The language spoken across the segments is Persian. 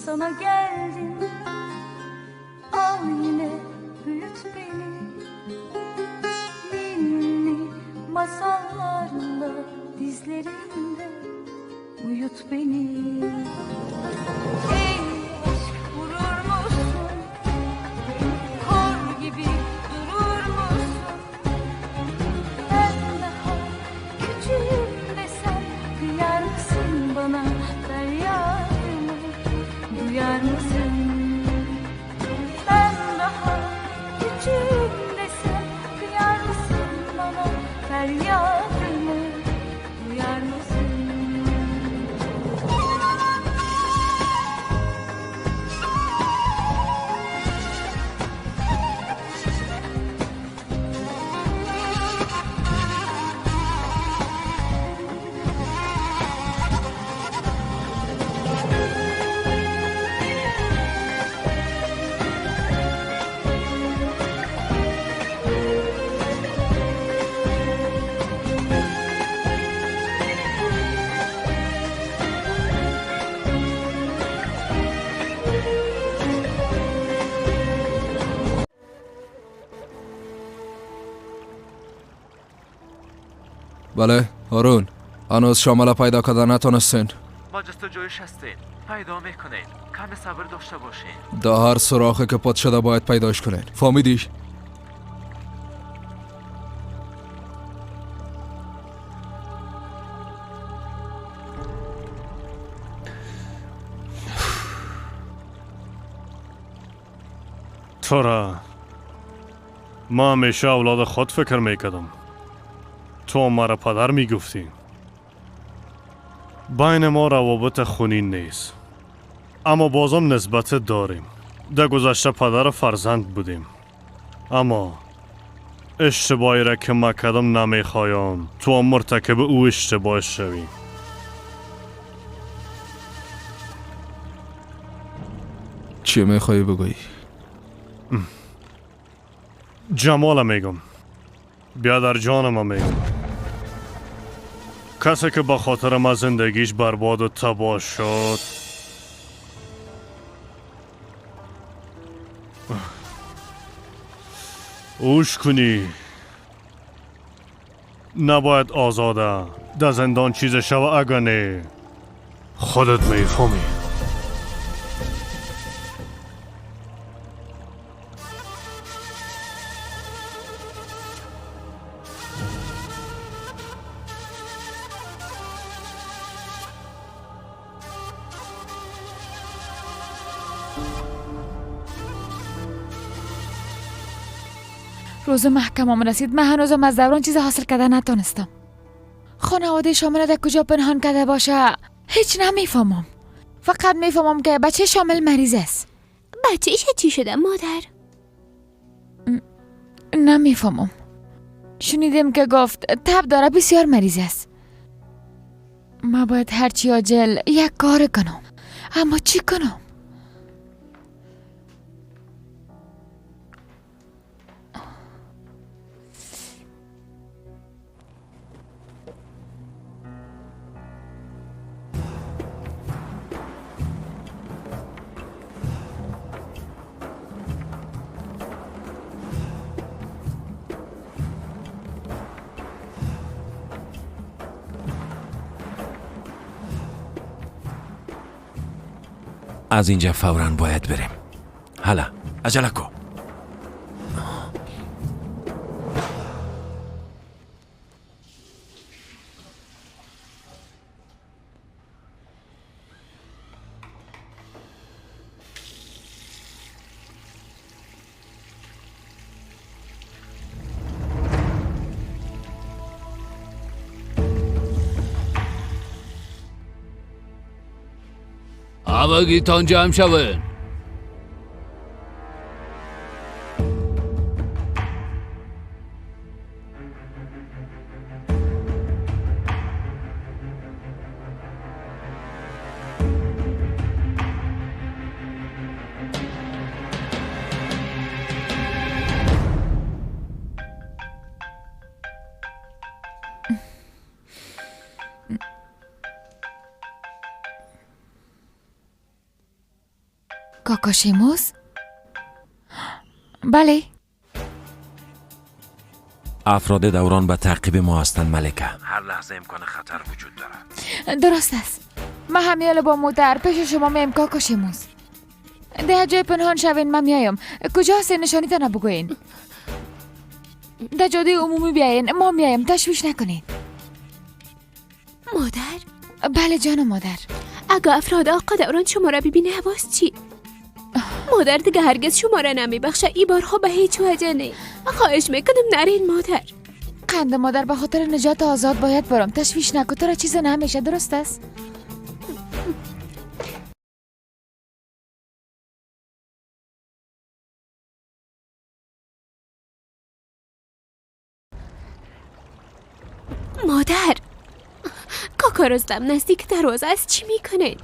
Sana geldim. Al yine büyüt beni. Ninni masallarla dizlerinde uyut beni. Ey aşk vurur musun? Kor gibi durur musun? Ben daha küçüğüm desem kıyar mısın bana feryadımı? Duyar mısın? Ben daha küçüğüm desem kıyar mısın bana feryadımı? Duyar mısın? بله هارون، هنوز شامل پیدا کردن نتونستین. با جستجویش هستین، پیدا میکنین، کمی صبر داشته باشین. در هر سوراخی که پات شده باید پیداش کنین، فهمیدی؟ تو را ما همیشه اولاد خود فکر میکردم. تو مرا پدر میگفتی. بین ما روابط خونین نیست، اما بازم نسبت داریم. در گذشته پدر و فرزند بودیم، اما اشتباهی را که ما کردم نمیخوایم تو هم مرتکب او اشتباه شوی. چی میخوایی بگویی؟ جمال میگم، بیادر جانم میگم، کسی که به خاطر ما زندگیش برباد و تباه شد. اوش کنی نباید آزاده در زندان چیز شو، اگه نه خودت میفهمی. روز محکمه رسید، من هنوزم از دوران چیز حاصل کرده نتونستم. خانواده شامل در کجا پنهان کرده باشه هیچ نمیفهمم. فقط میفهمم که بچه شامل مریض است. بچهش چی شده مادر؟ نمیفهمم. شنیدیم که گفت تب داره، بسیار مریض است. ما باید هرچی عاجل یک کار کنم، اما چی کنم؟ از اینجا فوراً باید بریم. حالا عجله کو. همگیتان جمع شوین. کاکا شیموز؟ بله. افراد دوران به تعقیب ما هستند ملکه. هر لحظه امکان خطر وجود دارد. درست است. من همیال با موتر پیش شما میم کاکا شیموز. ده جای پنهان شوین، من میایم. کجا هستین؟ نشانیتان بگوین. در جاده عمومی بیاین، ما میایم، تشویش نکنین. مادر؟ بله جان مادر. اگه افراد آقا دوران شما را ببینه حواس چی؟ مادر دیگه هرگز شما را نمیبخشه. ای بارها به هیچ وجه نه. خواهش میکنم نرین مادر. قند مادر، به خاطر نجات آزاد باید برم. تشویش نکن، تو را چیز نمیشه. درست است؟ مادر، کاکا رستم نزدیک دروازه است. چی میکنه؟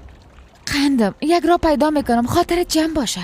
قندم، یک راه پیدا میکنم، خاطرت جمع باشه.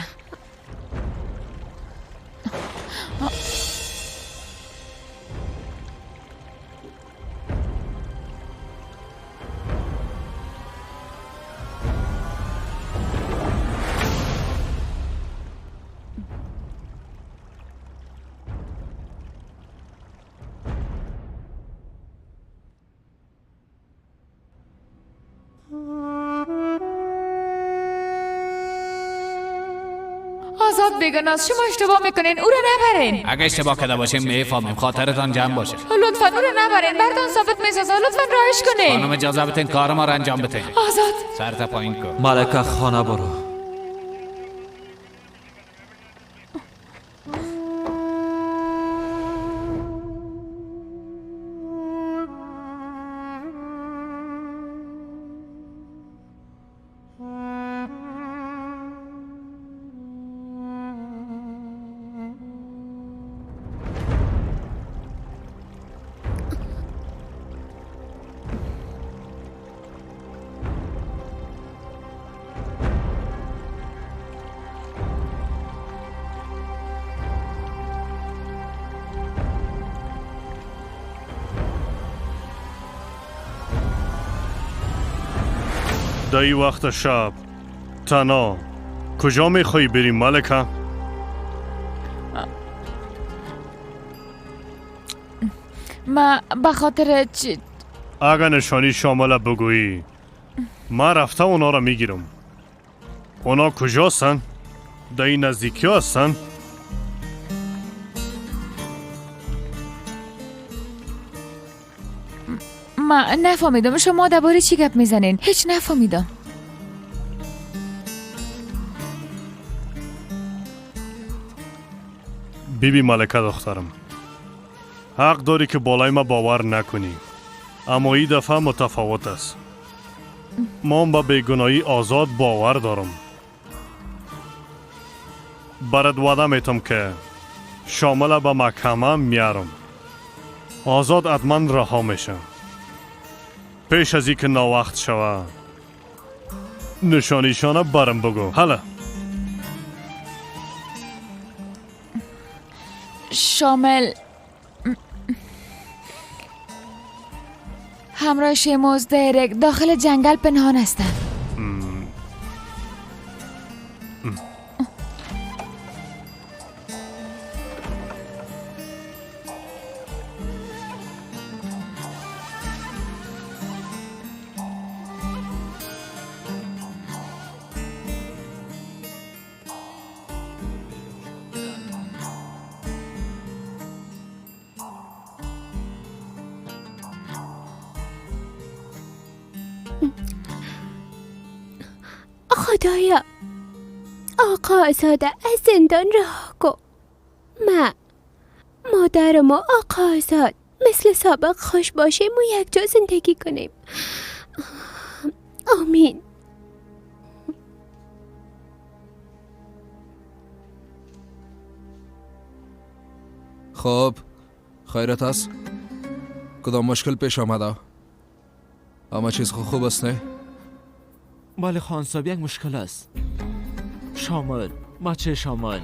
آزاد بگناز، شما اشتباه میکنین، او را نبرین. اگه اشتباه کرده باشیم میفهمیم، خاطرتان جمع باشه. لطفا او را نبرین، برتان ثابت میسازه. لطفا راهش کنین. خانم اجازه بتین کار ما را انجام بتین. آزاد سرت پایین کن. ملکه خانه برو. در این وقت شب تنها کجا میخوایی بری ملکه؟ ما به خاطر اگه نشانی شامل بگویی من رفته اونا را میگیرم. اونا کجاستن؟ در این نزدیکی هستن؟ ما نفهمیدم شما درباره چی گپ میزنین. هیچ نفهمیدم. بیبی ملکه دخترم، حق داری که بالای ما باور نکنی، اما این دفعه متفاوت است. ما به بیگناهی آزاد باور دارم. برات وعده میتم که شامل به محکمه میارم. آزاد حتما رها میشه. پیش از اینکه ناوقت شوه نشانیشانه برم بگو. حالا شامل همراه شیموز دیرک داخل جنگل پنهان هستند. خدایا آقا آزاده از زندان رها کن. ما مادر ما آقا آزاد مثل سابق خوش باشیم و یک جا زندگی کنیم. آمین. خب خیرت است؟ کدام مشکل پیش آمده؟ اما چیز خوب است نه؟ بله خان صاحب، یک مشکل است. شامل، بچه شامل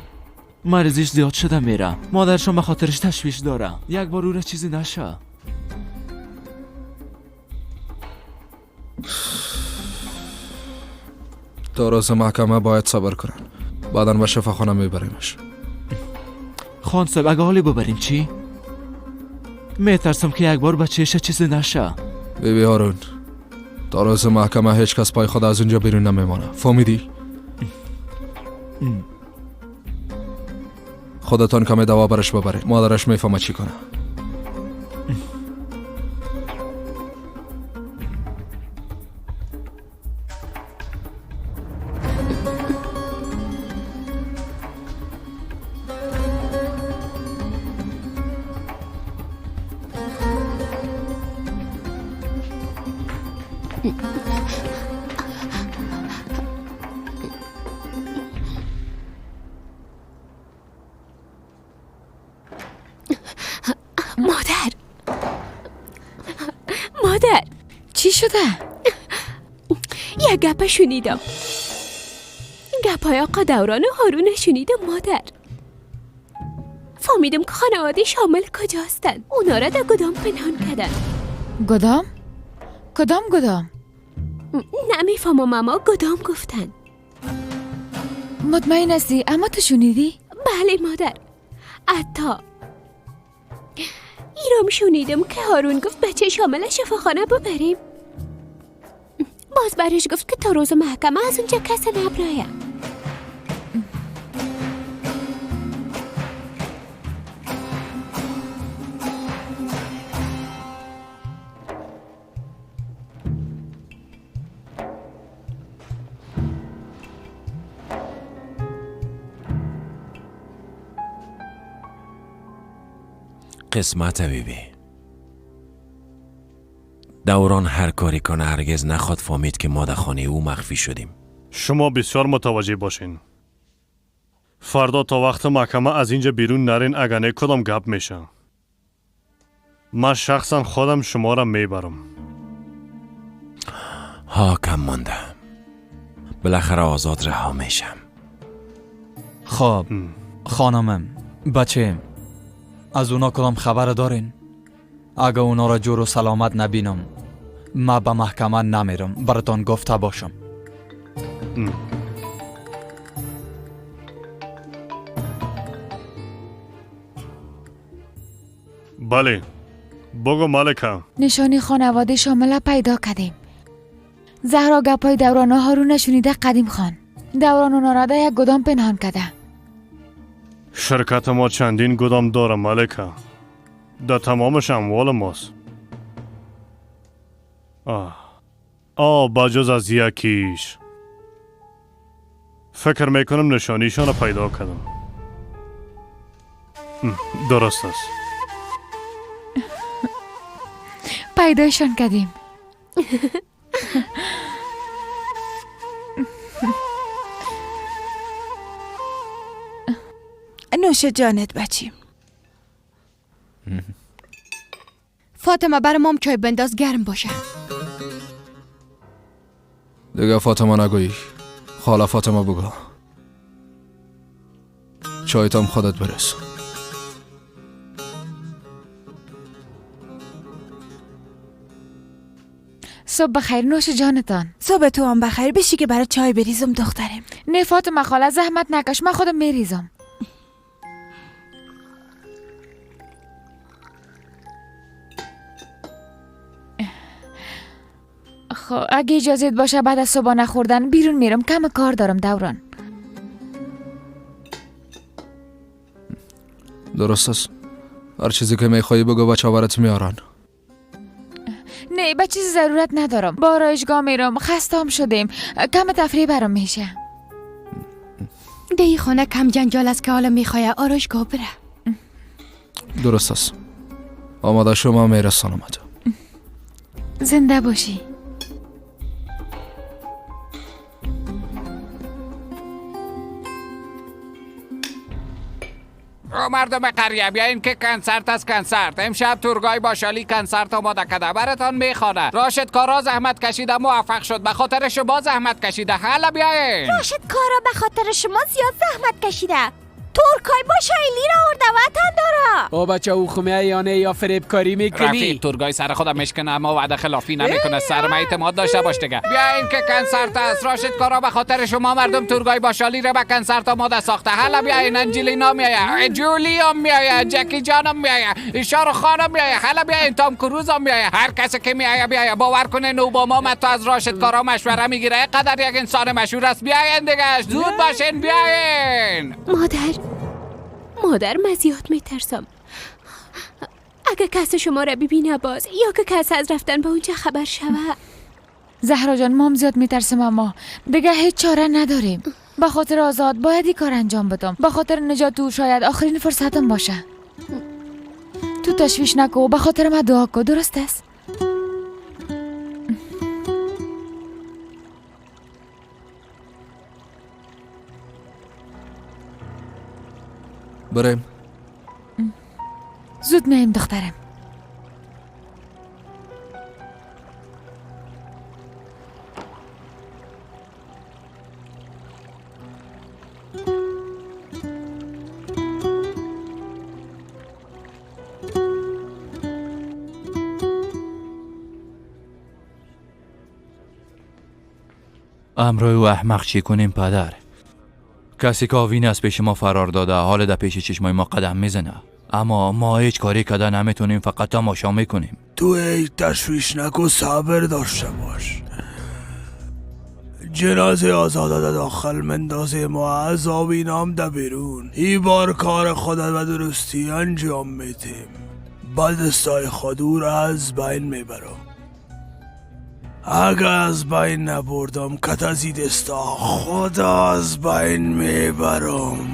مریضیش زیاد شده میره. مادرشان به خاطرش تشویش داره. یک بار او را چیزی نشه. تا روز محکمه باید صبر کنن. بعدا به شفاخانه میبریمش. خان صاحب اگه حالی ببریم چی؟ میترسم که یک بار بچهش چیزی نشه. بیبی هارون، تا روز محکمه هیچ کس پای خود از اونجا بیرون نمیمانه. فهمیدی؟ خودتان کمی دوا برش ببرید. مادرش میفهمه چی کنه. مادر، مادر، چی شده؟ یک گپ شنیدم. گپای آقا دوران هارون شنیدم مادر. فهمیدم که خانواده شامل کجاستن. اونا را در گدام پنهان کردن. گدام؟ کدام گدام؟ نمیفهمم اما گدام گفتن. مطمئن هستی؟ اما تو شنیدی؟ بله مادر. حتی ایرام شنیدم که هارون گفت بچه شامل شفاخانه ببریم. باز برش گفت که تا روز محکمه از اونجا کس نبرایم. قسمت بیبی. دوران هر کاری کنه هرگز نخواد فهمید که ما در خانه او مخفی شدیم. شما بسیار متوجه باشین. فردا تا وقت محکمه از اینجا بیرون نرین، اگر نه کدام گپ میشه. من شخصا خودم شما را میبرم. ها کم مانده. بالاخره آزاد رها میشم. خب خانمم، بچه، از اونا کدام خبر دارین؟ اگه اونا را جور و سلامت نبینم ما به محکمه نمیرم، براتان گفته باشم. بله بگو ملکه. نشانی خانواده شامل پیدا کردیم. زهرا گپای دوران هارون شنیده قدیم خان. دوران اونا را در یک گدام پنهان کرده. شرکت ما چندین گدام داره ملکه. در تمامش اموال ماست. آه بجز از یکیش. فکر میکنم نشانیشان را پیدا کردم. درست است. پیدایشان کردیم. نوش جانت بچیم. فاطمه برای مام چای بنداز گرم باشه. دیگه فاطمه نگویی، خاله فاطمه بگو. چایتم خودت برس. صبح بخیر نوش جانتان. صبح تو هم بخیر. بشی که برای چای بریزم دخترم. نه فاطمه خاله زحمت نکش، من خودم میریزم. خب اگه اجازت باشه بعد از صبحانه خوردن بیرون میرم، کم کار دارم دوران. درست است. هر چیزی که میخوایی بگو بچه برات میارن. نه به چیزی ضرورت ندارم. با آرایشگاه میرم، خستم شدیم، کم تفریح برام میشه. ده ای خانه کم جنجال است که حالا میخواه آرایشگاه بره. درست است. آماده شما میرسانمت. زنده باشی. او مردم قریه بیاین که کنسرت از کنسرت. امشب تورگای باشالی کنسرت آماده کده براتان میخوانه. راشد کارا زحمت کشیده موفق شد، به خاطر شما زحمت کشیده. حالا بیاین. راشد کارا به خاطر شما زیاد زحمت کشیده. ترکای با شایلی را آورده وطن داره. او بچه او خمیه یا نه یا فریب کاری میکنی؟ رفیق تورگای سر خودم میشکنه اما وعده خلافی نمیکنه. سر ما اعتماد داشته باش دیگه. بیاین که کنسرت است. راشد کارا به خاطر شما مردم تورگای باشالی را به کنسرت آماده ساخته. حالا بیاین انجلینا میایه، جولی میایه، جکی جانم میایه، شاهرخ خانم میایه، حالا بیاین تام کروز هم میایه. هر کسی که میایه بیایه. باور کنه اوباما ما تو از راشد کارا مشوره میگیره. قدر یک انسان مشهور است. بیاین دیگه، زود باشین بیاین. مادر من زیاد میترسم. اگه کس شما را ببینه باز یا که کس از رفتن به اونجا خبر شوه. زهرا جان ما هم زیاد میترسم اما دیگه هیچ چاره نداریم. به خاطر آزاد باید این کار انجام بدم. به خاطر نجات او شاید آخرین فرصتم باشه. تو تشویش نکو، به خاطر من دعا کو. درست است؟ بریم. زود میایم دخترم. امروی و احمق چی کنیم پدر؟ کسی که آوین از پیش ما فرار داده حال در پیش چشمای ما قدم میزنه، اما ما هیچ کاری کده نمیتونیم، فقط تماشا میکنیم. تو هیچ تشویش نکن، صبر داشته باش. جنازه آزاده داخل مندازه ما، از آوینام ده بیرون. ای بار کار خودت و درستی انجام میدیم. با دستای خود او را از بین میبرم. اگر از بین نبردم کت از این دستا خدا از بین میبرم.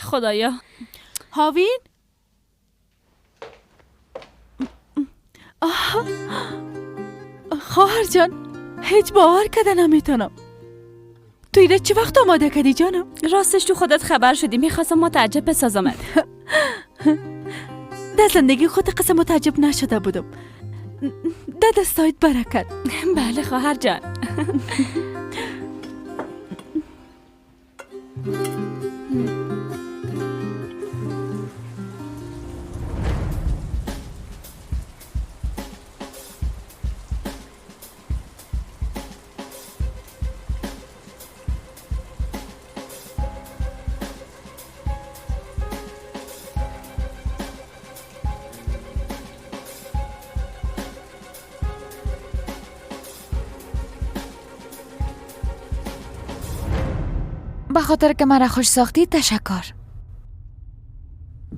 خدایا. هاوین؟ خواهر جان هیچ باور کده نمیتونم. تو ایره چه وقت آماده کدی جانم؟ راستش تو خودت خبر شدی، میخواستم متعجب بسازمت. در زندگی خود قسم متعجب نشده بودم. در دستایت برکت. بله خواهر جان. به خاطر که مرا خوش ساختی تشکر.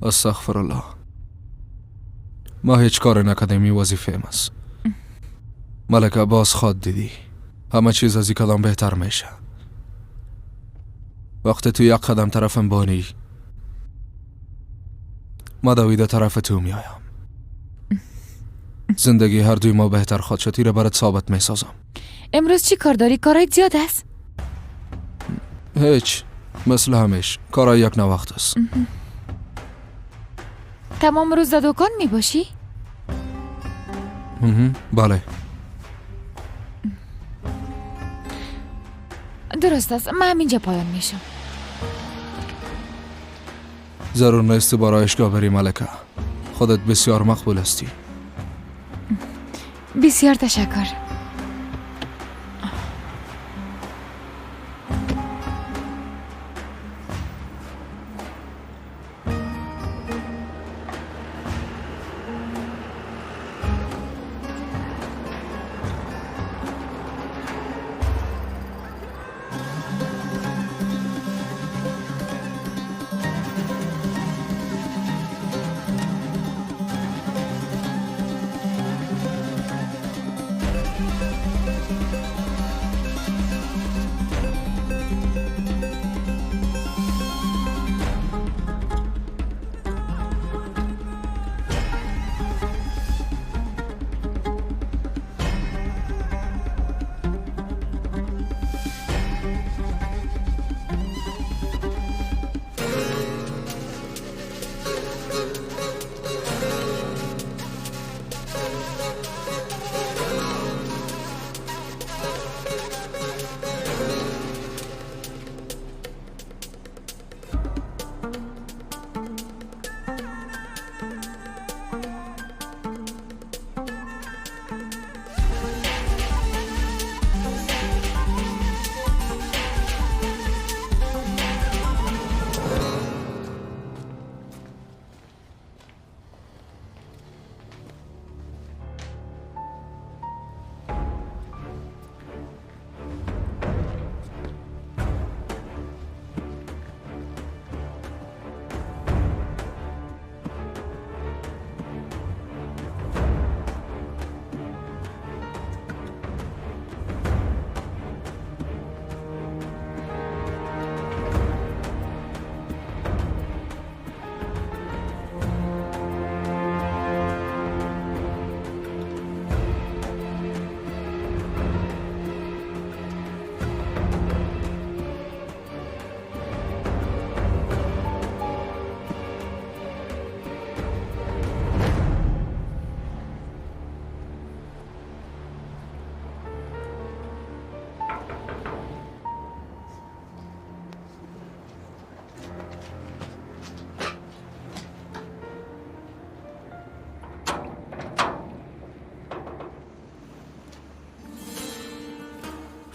استغفر الله. ما هیچ کار نکردیم، وظیفه ماست. ملکه باز خواد دیدی همه چیز از این کدام بهتر میشه. وقتی تو یک قدم طرفم بانی، ما دویده طرف تو میایم. زندگی هر دوی ما بهتر خواهد شد. را برات ثابت میسازم. امروز چی کار داری؟ کارای زیاد است؟ هیچ، مثل همیش کارای یک نوخت است. تمام روز در دکان می باشی؟ بله درست است، من همینجا پایان میشم. ضرور نیست برایشگاه بری ملکه، خودت بسیار مقبول هستی. بسیار تشکر.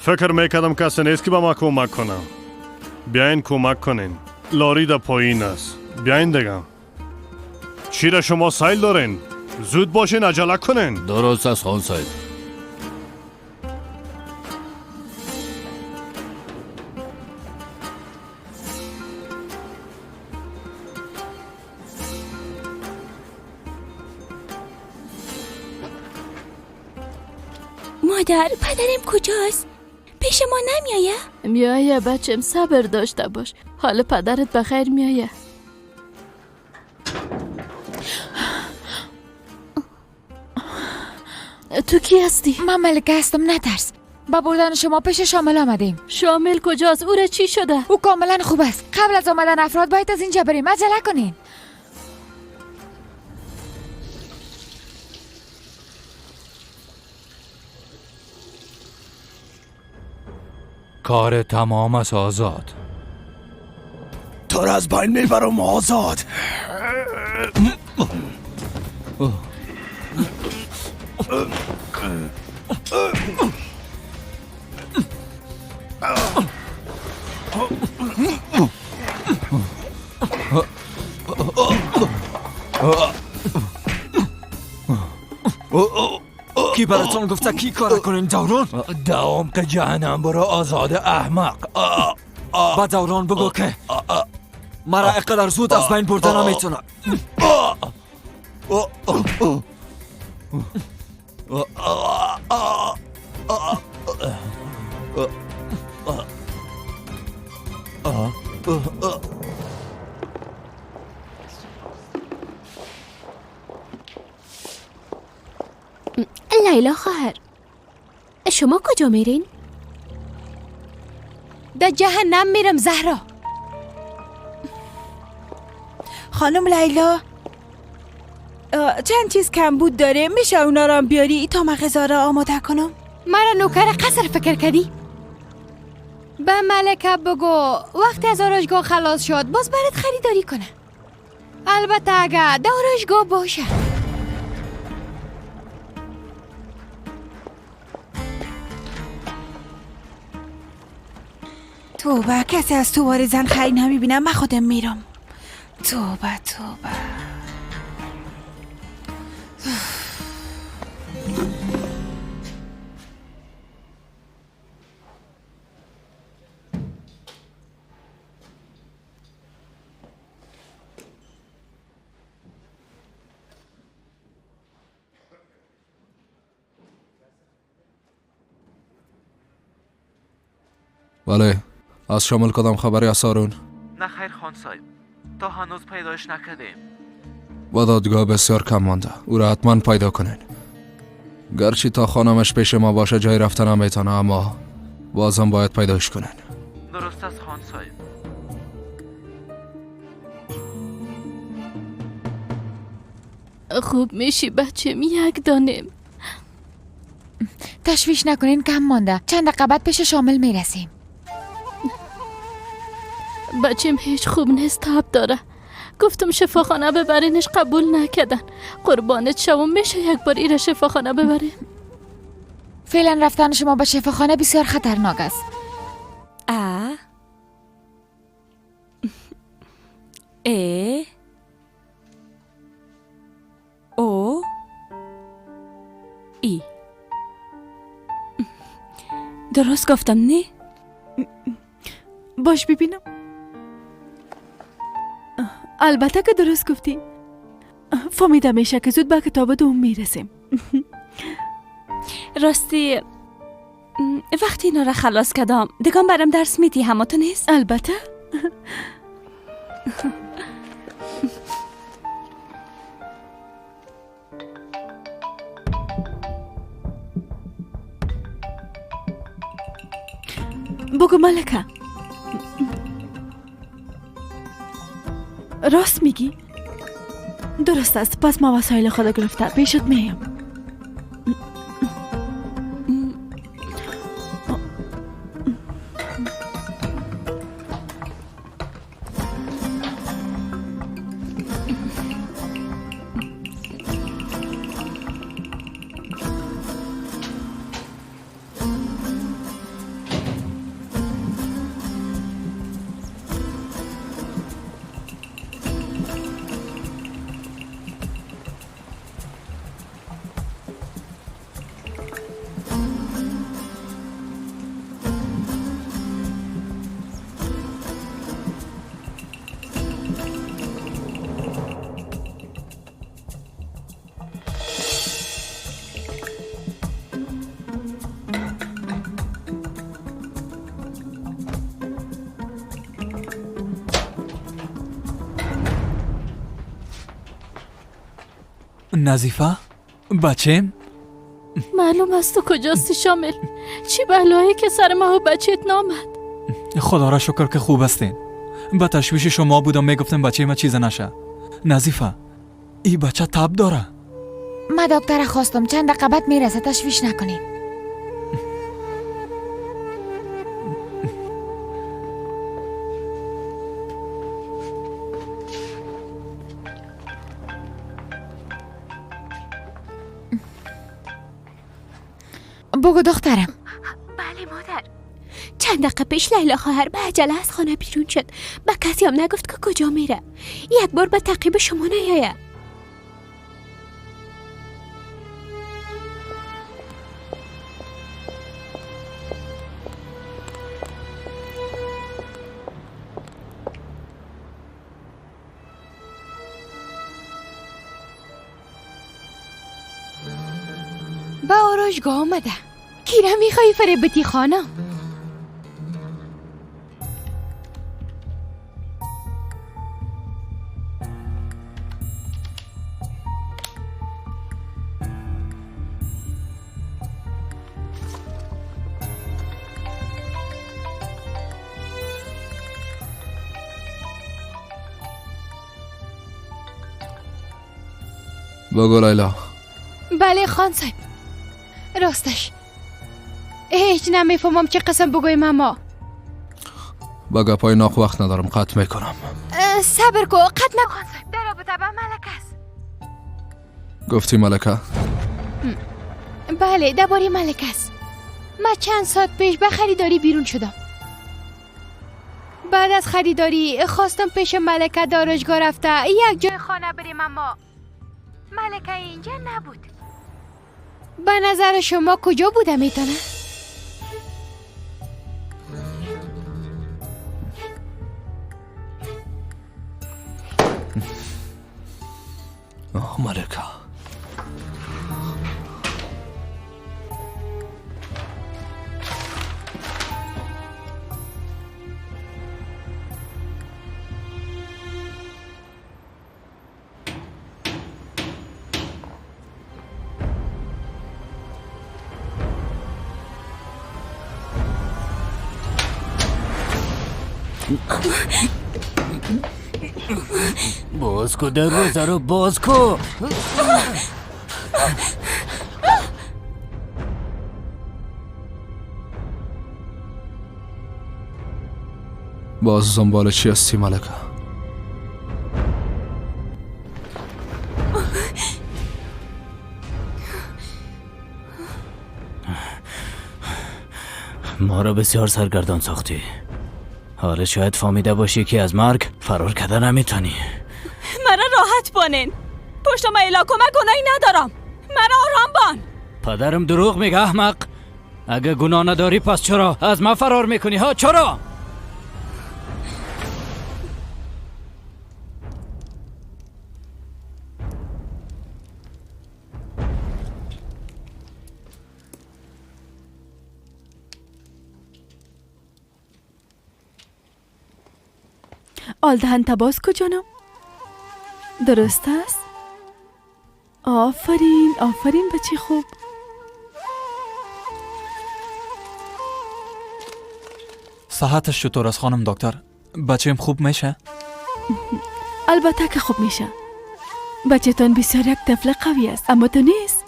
فکر میکردم کسی نیست که به ما کمک کنه. بیاین کمک کنین. لاری در پایین است. بیاین دیگه. چی را شما سیل دارین؟ زود باشین، عجله کنین. درست است خان صاحب. مادر، پدرم کجاست؟ پیش ما نمیایه؟ میایه بچم، صبر داشته باش. حال پدرت بخیر میایه. تو کی هستی؟ من ملکه هستم، نترس. با بردن شما پیش شامل آمدیم. شامل کجاست؟ او را چی شده؟ او کاملا خوب است. قبل از آمدن افراد باید از اینجا بریم. عجله کنین. کار تمام است آزاد. تو را از بین میبرم آزاد. کی براتون گفته کی کار کنین دوران؟ دوام که جهنم برو آزاد احمق. با دوران بگو که مرا اقدر زود از بین برده نمیتونه. لیلا خواهر، شما کجا میرین؟ در جهنم میرم زهرا. خانم لیلا، چند چیز کمبود داره، میشه اونا رو بیاری تا من غذا را آماده کنم؟ مرا نوکر قصر فکر کردی؟ به ملکه بگو وقتی از آرایشگاه خلاص شد باز برات خریداری کنه. البته اگه در آرایشگاه باشه. توبه، کسی از تو وار زن خری نمیبینم، من خودم میرم. توبه توبه. بله، از شامل کدام خبری از هارون؟ نه خیر خان صاحب، تا هنوز پیدایش نکردیم. و دادگاه بسیار کم مانده، او را حتما پیدا کنین. گرچه تا خانمش پیش ما باشه جای رفتن نمیتونه، اما بازم باید پیدایش کنین. درست است خان صاحب. خوب میشی بچه، یک دانم. تشویش نکنین، کم مانده. چند دقیقه بعد پیش شامل میرسیم. بچیم هیچ خوب نیست، تب داره. گفتم شفاخانه ببرینش، قبول نکردن. قربانت شوم، میشه یک بار ایره شفاخانه ببرین؟ فعلا رفتن شما به شفاخانه بسیار خطرناک است. ا ا او ای. درست گفتم نه؟ باش ببینم. البته که درست گفتی. فهمیده میشه که زود به کتاب دوم میرسیم. راستی وقتی اینا را خلاص کردم دیگه برام درس میدی همه تو نیست؟ البته. بگو ملکه، راست میگی؟ درست است. پس ما وسایل خود گرفته پیشت میم. نظیفه؟ بچم؟ معلوم است تو کجاستی شامل. چی بلایی که سر ما و بچهت نامد. خدا را شکر که خوب هستین. به تشویش شما بودم، میگفتم بچه ما چیز نشه. نظیفه، ای بچه تب داره. ما دکتر خواستم، چند دقیقه بعد میرسه، تشویش نکنین. بگو دخترم. بله مادر، چند دقیقه پیش لیلا خواهر به عجله از خانه بیرون شد. به کسی هم نگفت که کجا میره. یک بار به تعقیب شما نیایه. به آرایشگاه آمده. کی را میخوایی فریب بدی خانم؟ بگو لیلا. بله خان صاحب، راستش هیچ نمیفهمم چه قسم بگویم. اما با گپای ناق وقت ندارم، قطع میکنم. صبر کو، قطع نکن صاحب. در رابطه با ملکه است. گفتی ملکه؟ بله، درباره ملکه است. من چند ساعت پیش به خریداری بیرون شدم. بعد از خریداری خواستم پیش ملکه دارشگاه رفته یک جای خانه بریم، اما ملکه اینجا نبود. به نظر شما کجا بوده میتونه؟ آه ملکه. باز کو دروازه رو، باز کو. باز دنبال چی هستی ملکه؟ ما را بسیار سرگردان ساختی. حالا شاید فهمیده باشی که از مرگ فرار کرده نمیتونی. مرا راحت بانین. پشت ما الا کمک گناهی ندارم. مرا آرام بان. پدرم دروغ میگه احمق. اگه گناه نداری پس چرا از ما فرار میکنی ها؟ چرا؟ آلدهن باز کجانم؟ درست است؟ آفرین آفرین بچه خوب. صحتش چطور است خانم دکتر؟ بچه‌م خوب میشه؟ البته که خوب میشه. بچه‌تان بسیار یک طفل قوی است، اما تو نیست.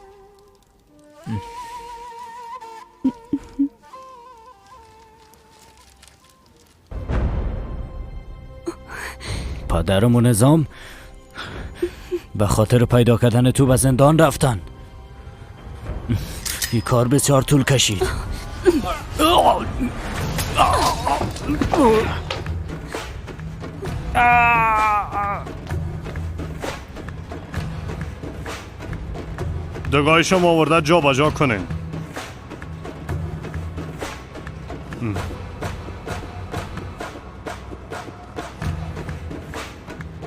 پدرم و نظام به خاطر پیدا کردن تو به زندان رفتن. این کار بسیار طول کشید. دگاه شما آورده جا با جا کنین.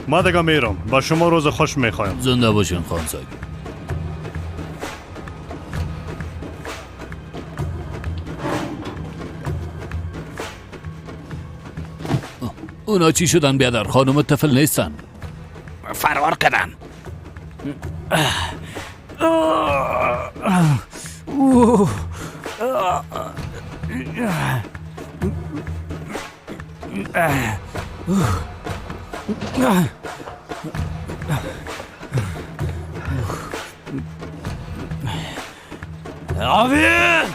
ما دیگه میرم. با شما روز خوش میخوایم. زنده باشین خان صاحب. اونا چی شدن بیادر؟ خانم طفل نیستن. فرار کردن. آوین!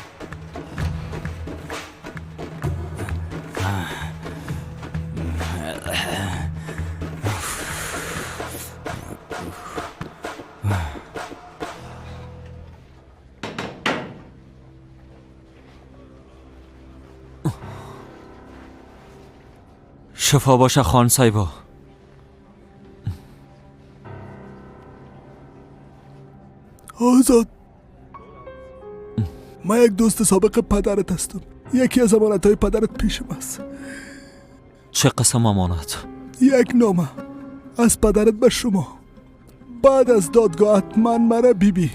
شفا باشه خان صاحبا. آزاد، من یک دوست سابق پدرت هستم. یکی از امانت های پدرت پیشم است. چه قسم امانت؟ یک نامه از پدرت به شما. بعد از دادگاه حتما مرا بیبی.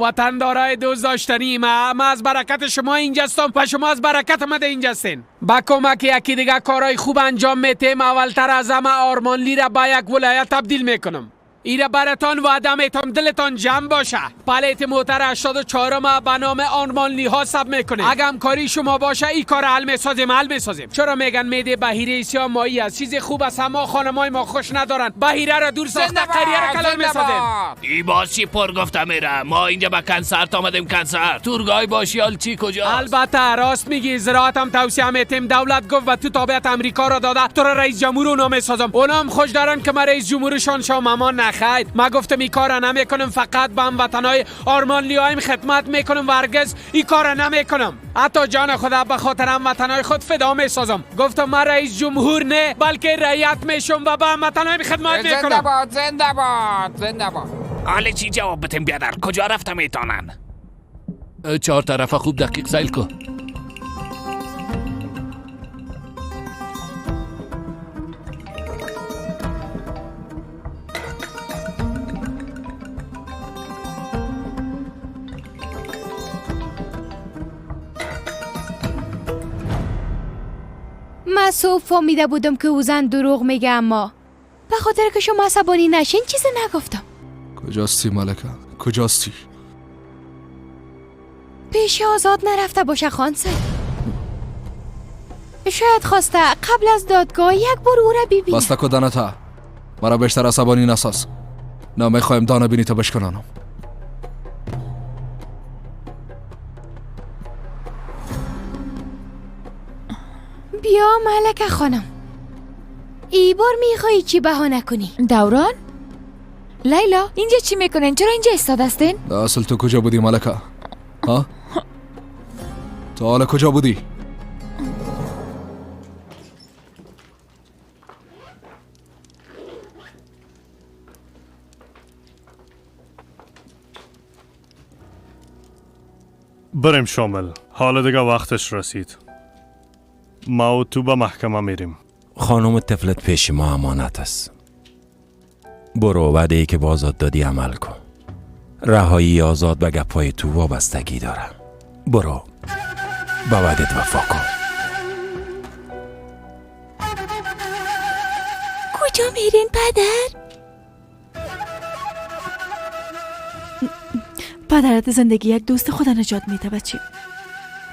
وطندارای دوست داشتنی ما از برکت شما اینجاستم و شما از برکت ما اینجا هستین. با کمک یکی دیگه کارهای خوب انجام میتیم. اولتر از همه آرمانلی را با یک ولایت تبدیل میکنم. ایره براتان وعده میتم دلتان جمع باشه. پلیت موتر 84 ما به نام آرمانلی ها سب میکنیم. اگه همکاری شما باشه این کار حل میسازیم، حل میسازیم. چرا میگن میده بهیره سیاه ماهی است؟ چیز خوب است اما خانمای ما خوش ندارن. بهیره را دور ساخته قریه را کلان میسازیم. ای باز چی پر گفته میره؟ ما اینجا به کنسرت آمدیم. کنسرت تورگای باشیال چی کجاست؟ البته راست میگی. زراعت هم توصیه میتیم. دولت گفت و تو تابعیت امریکا را داده، تو را رئیس جمهور اونا میسازم. اونا هم خوش دارن که من رئیس جمهورشان شوم، اما نخیر. ما گفتم این کار نمیکنم، فقط به هموطنای آرمانلیایم خدمت میکنم و هرگز این کار نمیکنم. حتی جان خدا به خاطر هموطنای خود فدا میسازم. گفتم من رئیس جمهور نه، بلکه رعیت میشم و به هموطنایم خدمت میکنم. زنده باد، زنده باد، زنده باد. حالا چی جواب بتیم بیادر؟ کجا رفتم میتونن؟ چهار طرفه خوب دقیق سیل کو. من صبح فهمیده بودم که او زن دروغ میگه، اما به خاطر که شما عصبانی نشین چیزی نگفتم. کجاستی ملکه؟ کجاستی؟ پیش آزاد نرفته باشه خان صاحب. شاید خواسته قبل از دادگاه یک بار او را ببینه. بسته کو دانتا، مرا بیشتر عصبانی نساز. نمیخوایم دانه بینی تا بشکنانم. بیا ملکه خانم، ای بار میخوایی چی بهانه کنی؟ دوران؟ لیلا اینجا چی میکنین؟ چرا اینجا ایستاده هستین؟ اصل تو کجا بودی ملکه؟ ها؟ تو حالا کجا بودی؟ بریم شامل، حالا دیگه وقتش رسید. ما و تو به محکمه میریم. خانم طفلت پیش ما امانت است. برو وعده ای که با آزاد دادی عمل کن. رهایی آزاد به گپای تو وابستگی داره. برو به وعدت وفا کن. کجا میرین پدر؟ پدرت زندگی یک دوست خود نجات میده بچه.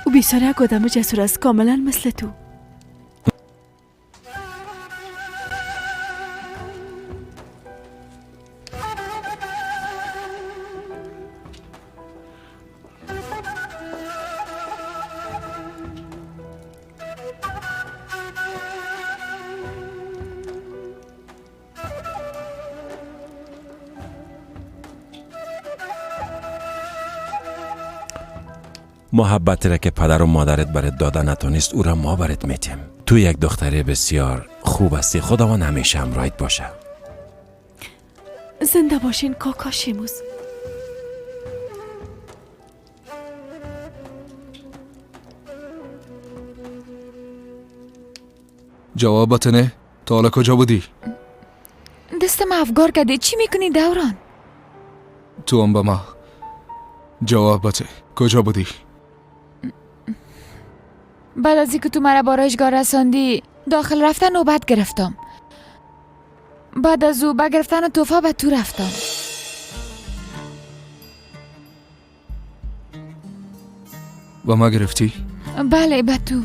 او بیچاره یک آدم جسور است، کاملا مثل تو. محبت را که پدر و مادرت برات داده نتونست، او را ما برات میتیم. تو یک دختر بسیار خوب هستی، خداوند همیشه همراهت باشه. زنده باشین کاکا شیموز. جوابت نه؟ تا حالا کجا بودی؟ دستم افگار کردی. چی میکنی دوران؟ تو هم به ما جواب بده، کجا بودی؟ بعد از اینکه تو مرا به آرایشگاه رساندی داخل رفتن نوبت گرفتم. بعد از او به گرفتن تحفه به تو رفتم. با ما گرفتی؟ بله به تو.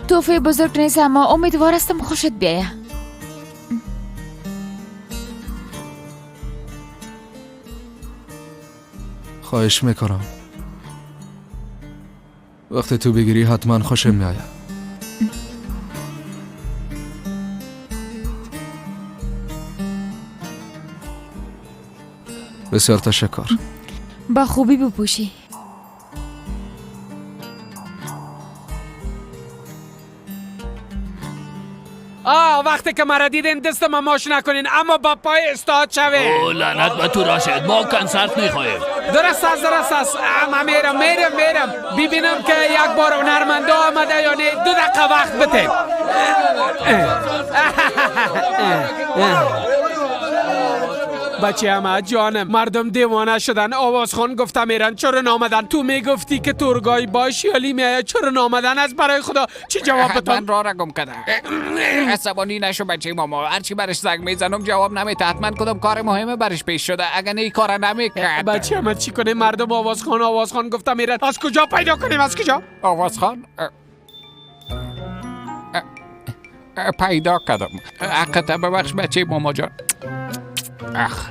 تحفه بزرگ نیست اما امیدوار هستم خوشت بیایه. خواهش میکنم وقتی تو بگیری حتما خوشم میآید. بسیار تشکر. با خوبی بپوشی. وقتی که مرا دیدین دست ما ماش نکنین اما با پای استاد شوه. او لعنت به تو راشد، ما کنسرت میخواهیم. درست است. اما میرم ببینم که یک بار هنرمنده آمده یا نه. 2 دقیقه وقت بده. بچه همه جانم، مردم دیوانه شدن. آوازخوان گفته میرن چرا نامدن. تو میگفتی که تورگای باشیالی میآید، چرا نامدن؟ از برای خدا چی جواب بدم؟ من راه را گم کردم. عصبانی نشو بچه ماما، هرچی برش زنگ میزنم جواب نمیده. حتما کدام کار مهمه برش پیش شده، اگه نه این کار نمیکرد. بچه همه چی کنیم؟ مردم آوازخوان گفته میرن، از کجا پیدا کنیم؟ از کجا؟ آوازخوان پیدا کردم. حقت ببخش بچه ماما جان. اخ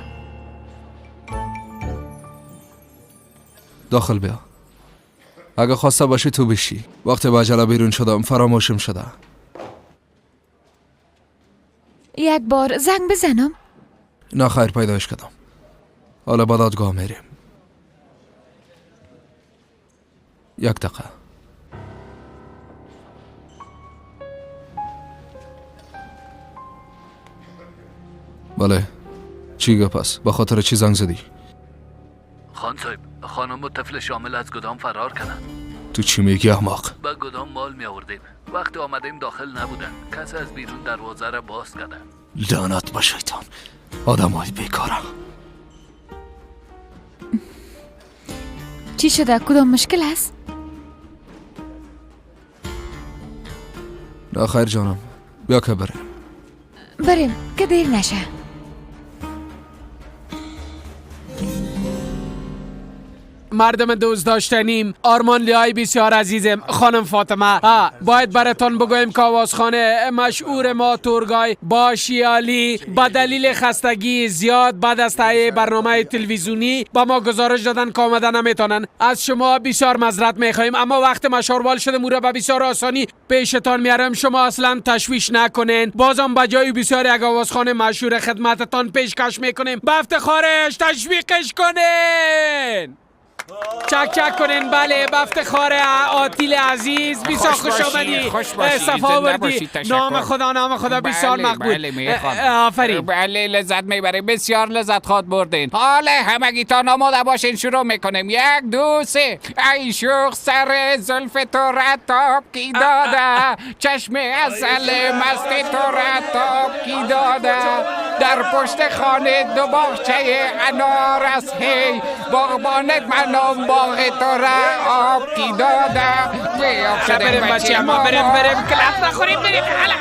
داخل بیا. اگه خواسته باشی تو بشی. وقتی با عجله بیرون شدم فراموشم شده. یک بار زنگ بزنم؟ نه خیر، پیدایش کردم. حالا با دادگاه میریم. 1 دقیقه. بله چی گپ است؟ به خاطر چی زنگ زدی؟ خان صاحب، خانم و طفل شامل از گدام فرار کردن. تو چی میگی احمق؟ به گدام مال می آوردیم، وقتی آمدیم داخل نبودن. کسی از بیرون دروازه را باز کردن. لعنت به شیطان، آدم های بیکارم. چی شده؟ کدام مشکل است؟ نه خیر جانم، بیا که بریم. بریم که دیر نشه. مردم دوست داشتنیم، آرمانلی های بسیار عزیزم، خانم فاطمه، باید براتان بگویم که آوازخانه مشهور ما تورگای باشیالی به دلیل خستگی زیاد بعد از تهیه برنامه تلویزیونی با ما گزارش دادن که آمده نمیتونن. از شما بسیار معذرت میخواهیم، اما وقت مشاروال شده مو را به بسیار آسانی پیشتان میارم. شما اصلا تشویش نکنین. بازم به جای بسیار یک آوازخانه مشهور خدمتتان پیشکش میکنیم. به افتخارش تشویقش کنین. چک چک کنین. بله، به افتخار آتیل عزیز، بسیار خوش آمدی، صفا آوردی. نام خدا، نام خدا، بسیار مقبول. آفرین. بله، لذت میبریم، بسیار لذت خواد بردین. حالا همگیتان آماده باشین، شروع میکنیم. 1 2 3. ای شوخ سر زلف تو رطاب کی داده، چشم عسل مست تو رطاب کی داده، در پشت خانه 2 باغچه انار است، هی باغبانت منم باغ تو را آب کی داده. بریم بچه ما، بریم بریم کلاف نخوریم، بریم. حالا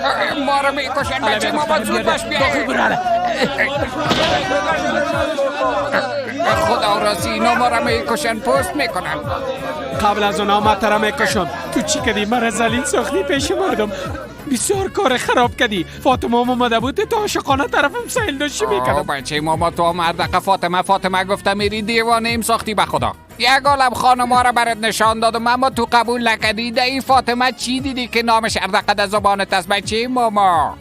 حالا ما رو میکشن بچه ما، باید زود باش بیاییم. خدا راستی اینا ما رو میکشن، پست میکنن. قبل از اونا ما ترا میکشم. تو چی کردی؟ مرا ذلیل ساختی پیش مردم، بسیار کار خراب کردی. فاطمه اومده بود تا عاشقانه طرفم سیل داشتی میکردم. بچه ماما تو هم هر دقیقه فاطمه فاطمه گفته میری، دیوانه ایم ساختی به خدا. یک عالم خانم را برات نشان دادم اما تو قبول نکردی. ده این فاطمه چی دیدی که نامش هر دقیقه در زبانت است بچه ماما؟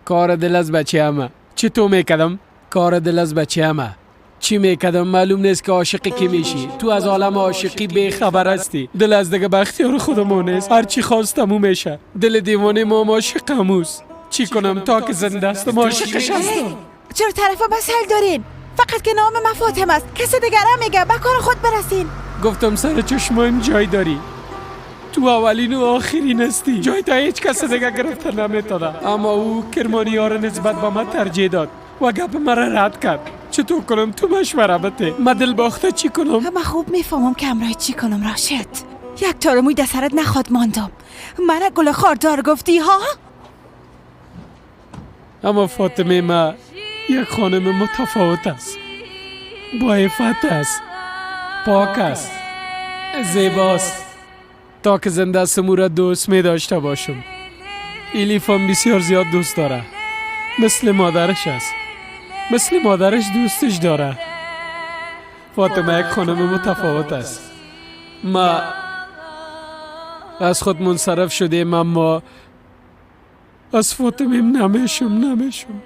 کار دل از بچه همه چی تو میکردم؟ کار دل از بچه همه چی میکردم؟ معلوم نیست که عاشقی کی میشی. تو از عالم عاشقی بی خبر هستی. دل از دیگه بختیار خودمون نیست، هر چی خواستم او میشه. دل دیوانه ما عاشق هموست. چی کنم تا که زنده هستم عاشقش هستم. چرا طرفا بسهل دارین؟ فقط که نام من فاطمه است، کسی دیگر میگه. به کار خود برسین. گفتم سر چشمایم جای داری. تو اولین و آخرین هستی. جای تا هیچ کس دیگه گرفته نمیتونه. اما او کرمانی ها را نسبت به من ترجیح داد و گپ مرا رد کرد. چطور کنم؟ تو مشوره بده. من دل باخته چی کنم؟ من خوب میفهمم که همراه چی کنم راشد. یک تار موی در سرت نخواد ماندم. من گل خاردار گفتی ها؟ اما فاطمه ما یک خانم متفاوت است. با عفت است، پاک است، زیباست. تا که زنده است او را دوست می داشته باشم. الیف هم بسیار زیاد دوست داره. مثل مادرش است. مثل مادرش دوستش داره. فاطمه یک خانم متفاوت است. ما از خود منصرف شدیم، اما از فاطمه نمیشم.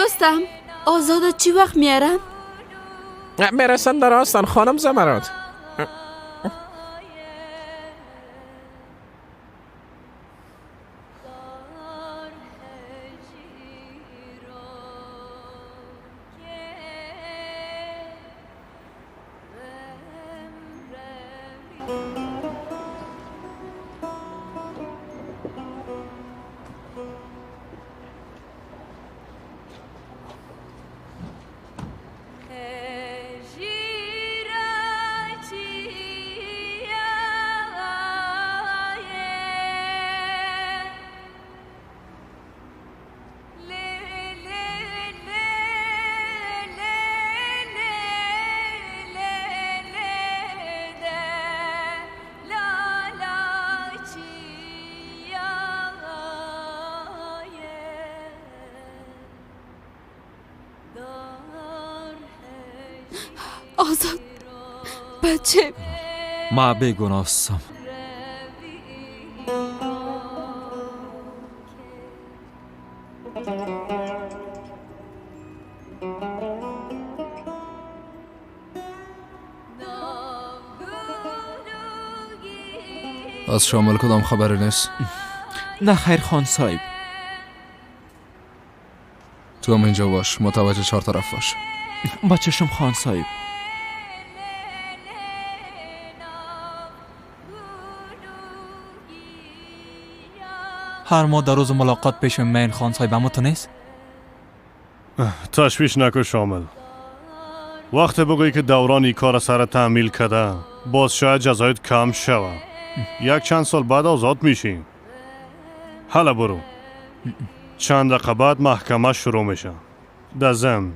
رستم، آزاد چی وقت میارن؟ میرسن در آستان خانم زمرد. آزاد بچه، ما بیگناه هستم. از شامل کدام خبری نیست؟ نه خیر خان صاحب. تو هم اینجا باش، متوجه چهار طرف باش. با چشم خان صاحب. هر ما در روز ملاقات پیش من خان صاحب، اما تو نیست؟ تشویش نکن شامل. وقت بگویی که دوران ای کار سر تعمیل کرده، باز شاید جزایت کم شوه. یک چند سال بعد آزاد میشی. حالا برو. چند دقیقه بعد محکمه شروع میشه. در ضمن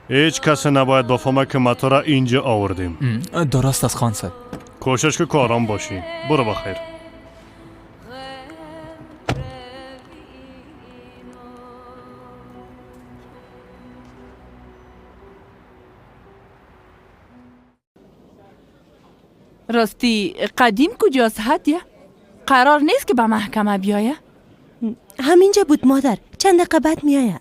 هیچ کس نباید بفهمه که ما تو را اینجا آوردیم. درست است خان صاحب. کوشش که کارام باشی. برو بخیر. راستی قدیم کجاست هدیه؟ قرار نیست که به محکمه بیایه؟ همینجا بود مادر، چند دقیقه بعد میآید.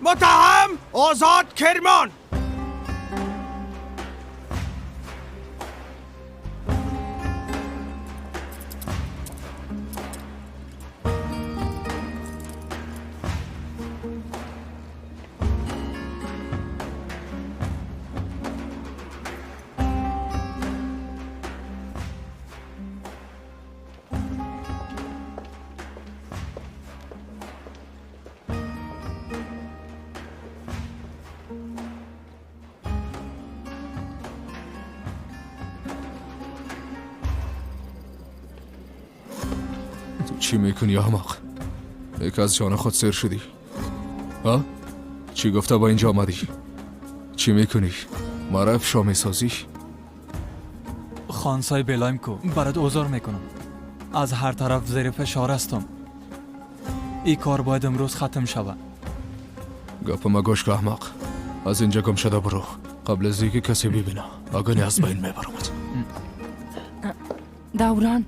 متهم آزاد کرمان. تو چی میکنی احمق؟ یک از جان خود سیر شدی. ها؟ چی گفته با اینجا آمدی؟ چی میکنی؟ ما را افشا میسازی؟ خان صاحب بلایم کو، برات عذر میکنم. از هر طرف زیر فشار هستم. این کار باید امروز ختم شود. گپ ما گوش کن احمق. از اینجا گم شده برو قبل از اینکه کسی ببینه. اگه از بین میبرمت. دوران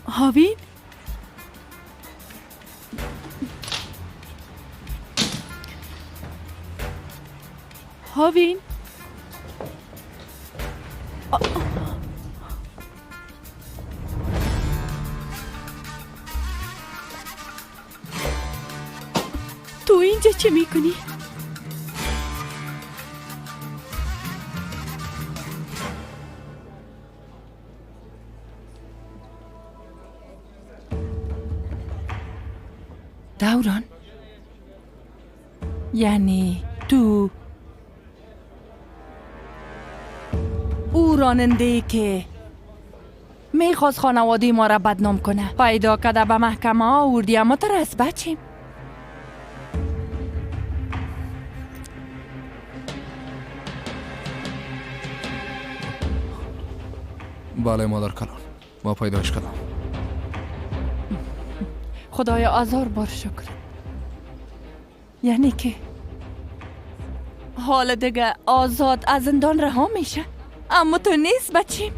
هاوین؟ هاوین؟ تو اینجا چه میکنی؟ دوران، یعنی تو او راننده که میخواست خانواده ما را بدنام کنه پیدا کرده به محکمه آوردی، اما ترس بچیم. بله مادر کلان، ما پیداش کردم. خدای آزار بار شکر. یعنی که حال دیگه آزاد از زندان رها میشه، اما تو نیست بچیم.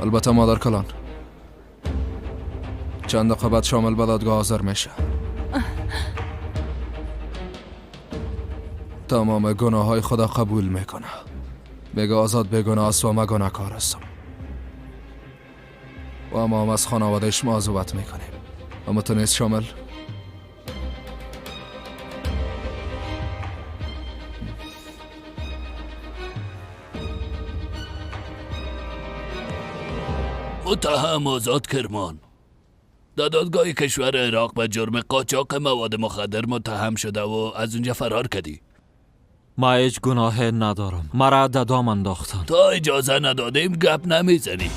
البته مادر کلان، چند دقیقه بعد شامل به دادگاه حاضر میشه. تمام گناه های خدا قبول میکنه. میگه آزاد بیگناه است و من گناهکار هستم و ما هم از خانوادهش معذوبت میکنیم. اما تو نیست شامل؟ متهم آزاد کرمان در دادگاه کشور عراق به جرم قاچاق مواد مخدر متهم شده و از اونجا فرار کردی. ما هیچ گناه ندارم، مرا دادام انداختن. تا اجازه ندادیم گپ نمیزنی.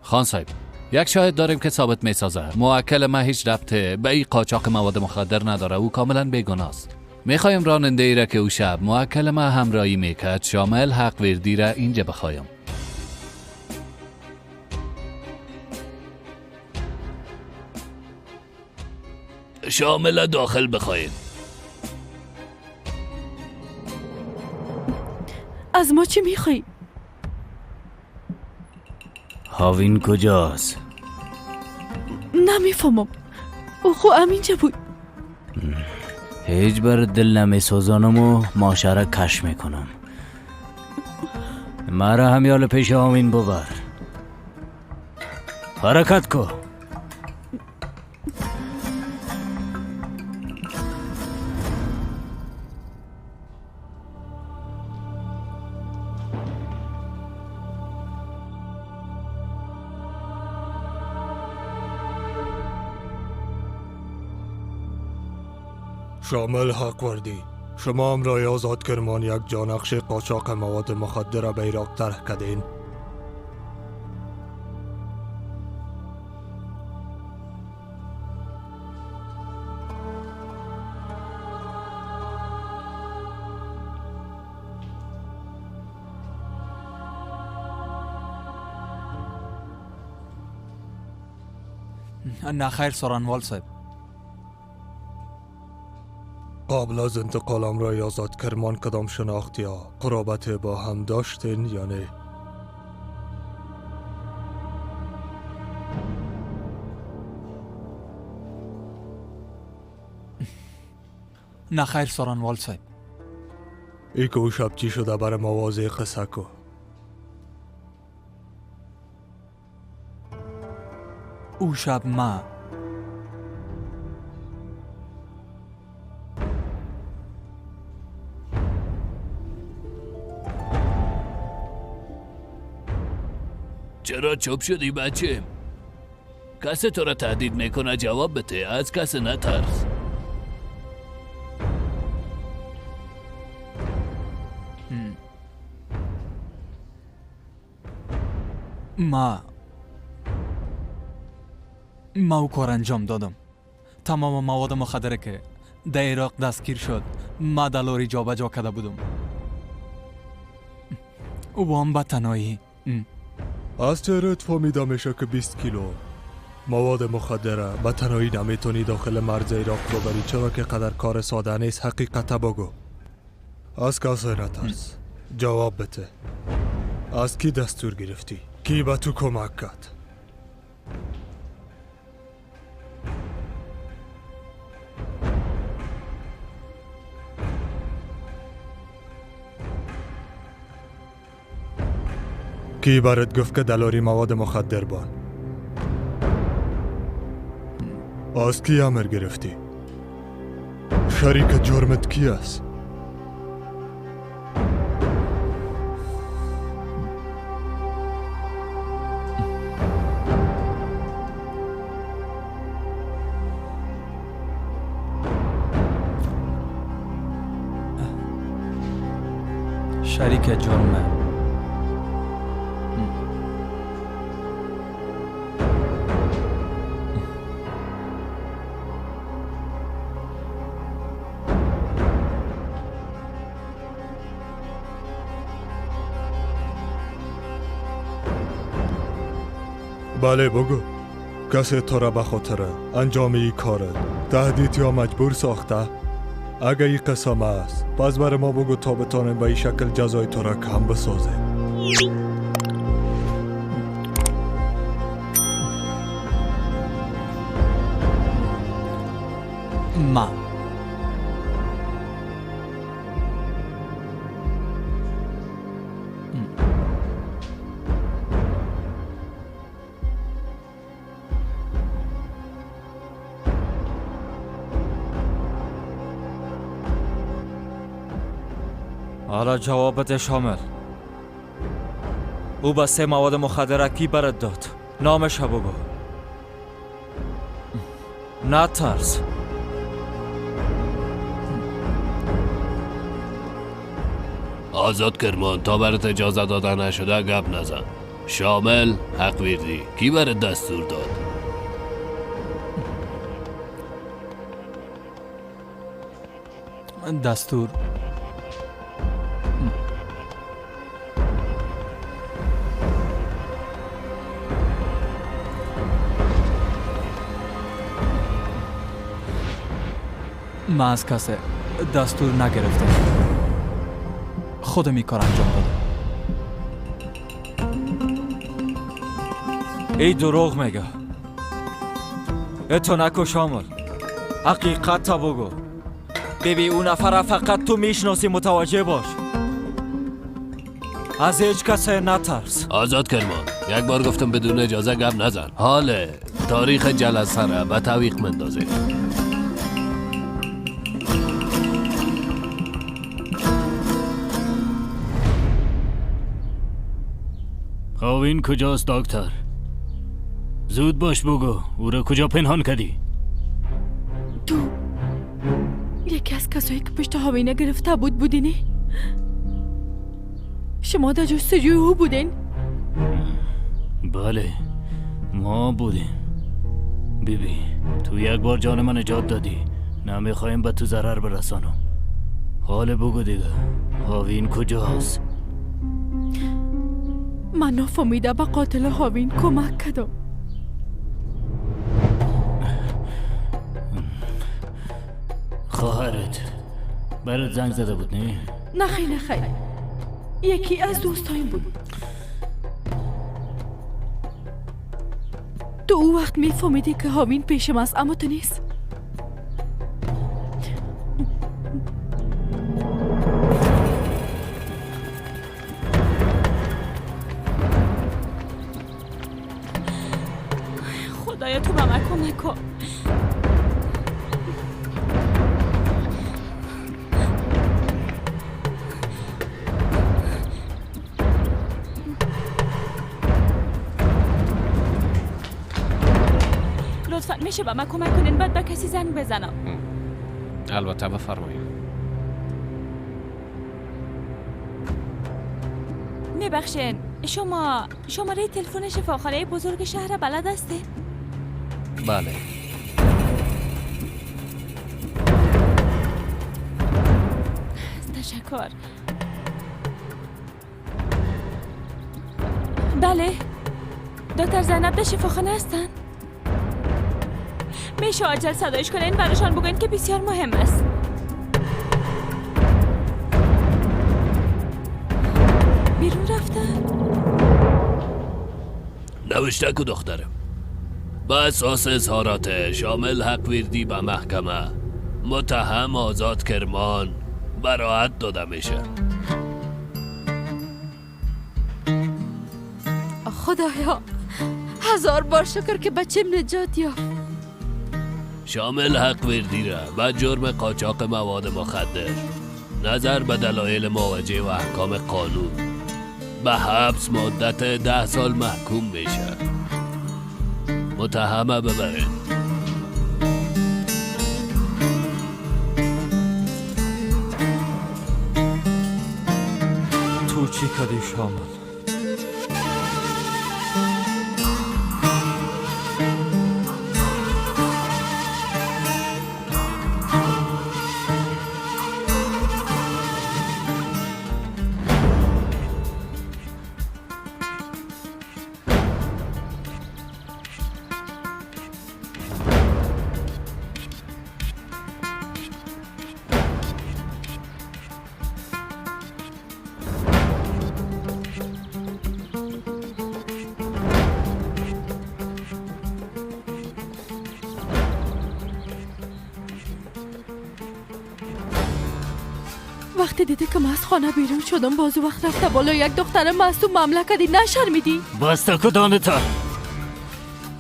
خان صاحب، یک شاهد داریم که ثابت میسازه موکل ما هیچ ربطه به این قاچاق مواد مخدر نداره، او کاملا بیگناه است. میخوایم راننده ای را که او شب موکل ما همراهی میکرد شامل حق وردی را اینجا بخوایم. شامل داخل بخواین. از ما چی میخوای؟ هاوین کجاست؟ نمیفهمم. او خو همینجا بود. هیچ بر دل نمیسوزانم و ماشه را کش میکنم. مرا همیال پیش هاوین ببر. حرکت کو. شامل حق وردی، شما امرای آزاد کرمان یک جانقش قاچاق مواد مخدر به عراق طرح کردین. نه خیر سارنوال صاحب. قبل از انتقال امرای آزاد کرمان کدام شناخت یا قرابت با هم داشتین یا نه؟ نه خیر سارنوال صاحب. ای که او شب چی شده بر ما واضح قصه کو. او شب ما چرا چوب شدی بچه؟ کسی تو را تهدید میکنه جواب بده، از کسی نترس. ما او کار انجام دادم. تمام مواد مخدره که در عراق دستگیر شد ما در لاری جابجا کرده بودم. او هم به تنهایی. از چهرت فهمیده میشه که 20 کیلو مواد مخدره به تنهایی نمیتونی داخل مرز عراق ببری، چرا که قدر کار ساده نیست. حقیقت بگو، از کسی نترس، جواب بده. از کی دستور گرفتی؟ کی به تو کمک کرد؟ کی برات گفت که دلاری مواد مخدر بان؟ از کی امر گرفتی؟ شریک جرمت کی است؟ شریک جرمه بله بگو، کسی تو را به خاطر انجام این کارت تهدید یا مجبور ساخته؟ اگه این قسم است پس بر ما بگو تا بتانیم به این شکل جزای تو را کم بسازیم. ما حالا جواب بده شامل. او با 3 مواد مخدره کی برات داد؟ نامش بگو. نترس. آزاد کرمان تا برات اجازه داده نشده گپ نزن. شامل حق ویردی کی برات دستور داد؟ دستور من از کسی دستور نگرفتم، خودم این کار انجام دادم. ای دروغ میگه. اتو نکو شامل، حقیقت تا بگو. ببین اون نفر فقط تو میشناسی، متوجه باش. از هیچ کسی نترس. آزاد کرمان، یک بار گفتم بدون اجازه گپ نزن. حال تاریخ جلسه را به تعویق مندازیم. هاوین کجاست دکتر؟ زود باش بگو، او را کجا پنهان کردی؟ تو یکی از کسایی که پشت هاوینه گرفته بود بودی نه؟ شما در جستجوی او بودین؟ بله ما بودیم. بیبی بی، تو یک بار جان من نجات دادی، نمیخوایم به تو ضرر برسانم. حال بگو دیگه، هاوین کجاست؟ من نفهمیده به قاتل هاوین کمک کردم. خواهرت برات زنگ زده بود نه؟ نخیر نخیر، یکی از دوستایم بود. تو او وقت میفهمیدی که هاوین پیشم است، اما تو نیست. خدایا تو به من کمک کن. لطفا میشه به من کمک کنین؟ بعد به کسی زنگ بزنم. البته بفرمایید. میبخشین، شما شماره تلفن شفاخانه بزرگ شهر بلد هستین؟ بله. تشکر. بله، دکتر زینب در شفاخانه هستن؟ میشه عاجل صدایش کنین، براشان بگوین که بسیار مهم است. بیرون رفتن؟ نوشته که دخترم با اساس اظهارات شامل حق ویردی به محکمه متهم آزاد کرمان براعت داده میشه. خدایا هزار بار شکر که بچیم نجات یافت. شامل حق ویردی را به جرم قاچاق مواد مخدر نظر به دلایل مواجه و احکام قانون به حبس مدت 10 سال محکوم میشه. متهمه ببرین. تو چی کردی شامل؟ وقتی دیده که من از خانه بیرون شدم بازو وقت رفته بالا یک دختر معصوم مملکه دی نشرمیدی؟ بسته کدانتا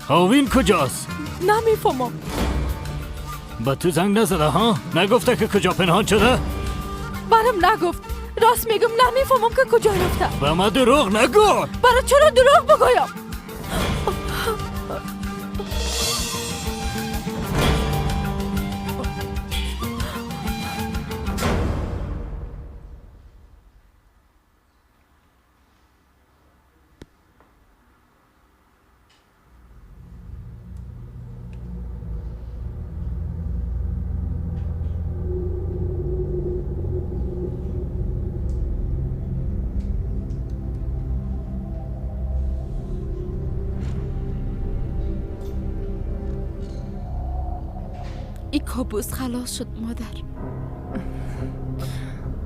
هاوین کجاست؟ نمیفهمم. با تو زنگ نزده ها؟ نگفته که کجا پنهان شده؟ برام نگفت. راست میگم نمیفهمم که کجا رفته. به ما دروغ نگو. برای چرا دروغ بگویم؟ ای کابوس خلاص شد مادر.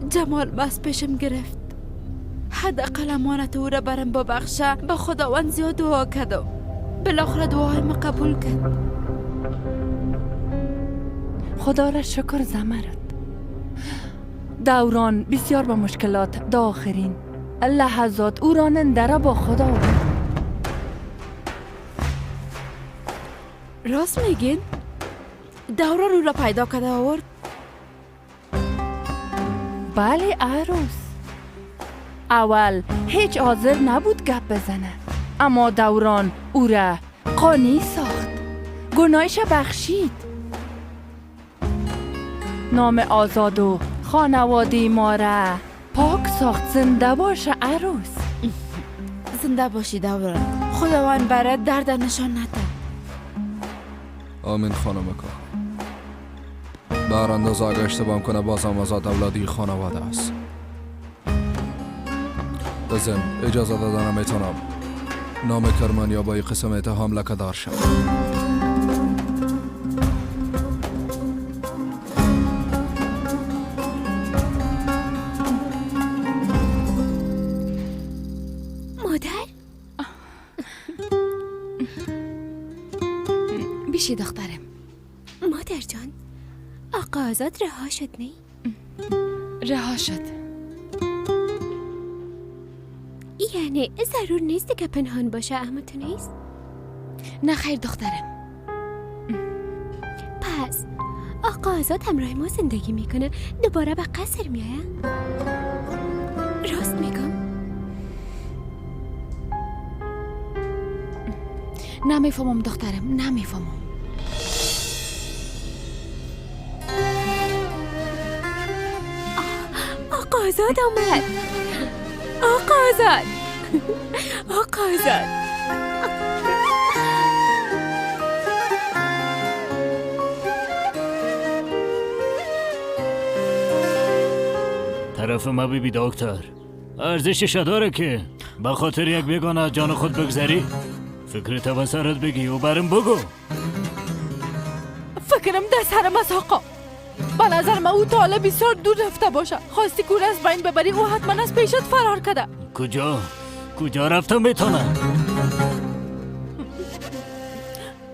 جمال بس پیشم گرفت. حداقل امانت او را برم ببخشه. به خداوند زیاد دعا کردم. بالاخره دعای ما قبول کرد. خدا را شکر زمرد. دوران بسیار با مشکلات دا آخرین لحظات او راننده را با خدا آورد. راست میگین؟ دوران او را پیدا کرده آورد؟ بله عروس. اول هیچ حاضر نبود گپ بزنه، اما دوران او را قانع ساخت، گناهش بخشید. نام آزاد و خانواده ما را پاک ساخت. زنده باشه عروس. زنده باشی دوران. خداوند برات درد نشان نده. آمین خانم کا. بر اندازه اگه اشتباه کنه بازم آزاد اولادی خانواده است. در ضمن اجازه دادن نمیتونم نام کرمان یا با این قسم اتهام لکه دار شد. مادر؟ بیشی دخترم. مادر جان، آقا آزاد رها شد نی؟ رها شد. یعنی ضرور نیست که پنهان باشه اما تو نیست؟ نه خیر دخترم. پس آقا آزاد همراه ما زندگی میکنه، دوباره به قصر میآید؟ راست میگم؟ نمیفهمم دخترم، نمیفهمم. آزاد آمد. آقا آزاد، آقا آزاد. طرف ما بی بی دکتر، ارزشش داره که به خاطر یک بیگانه از جان خود بگذری؟ فکرت به سرت بگی و برم بگو. فکرم در سرم است آقا. به نظر من او تا حالا بسیار دور رفته باشه. خواستی که او را از بین ببری، او حتما از پیشت فرار کرده. کجا رفته میتونه؟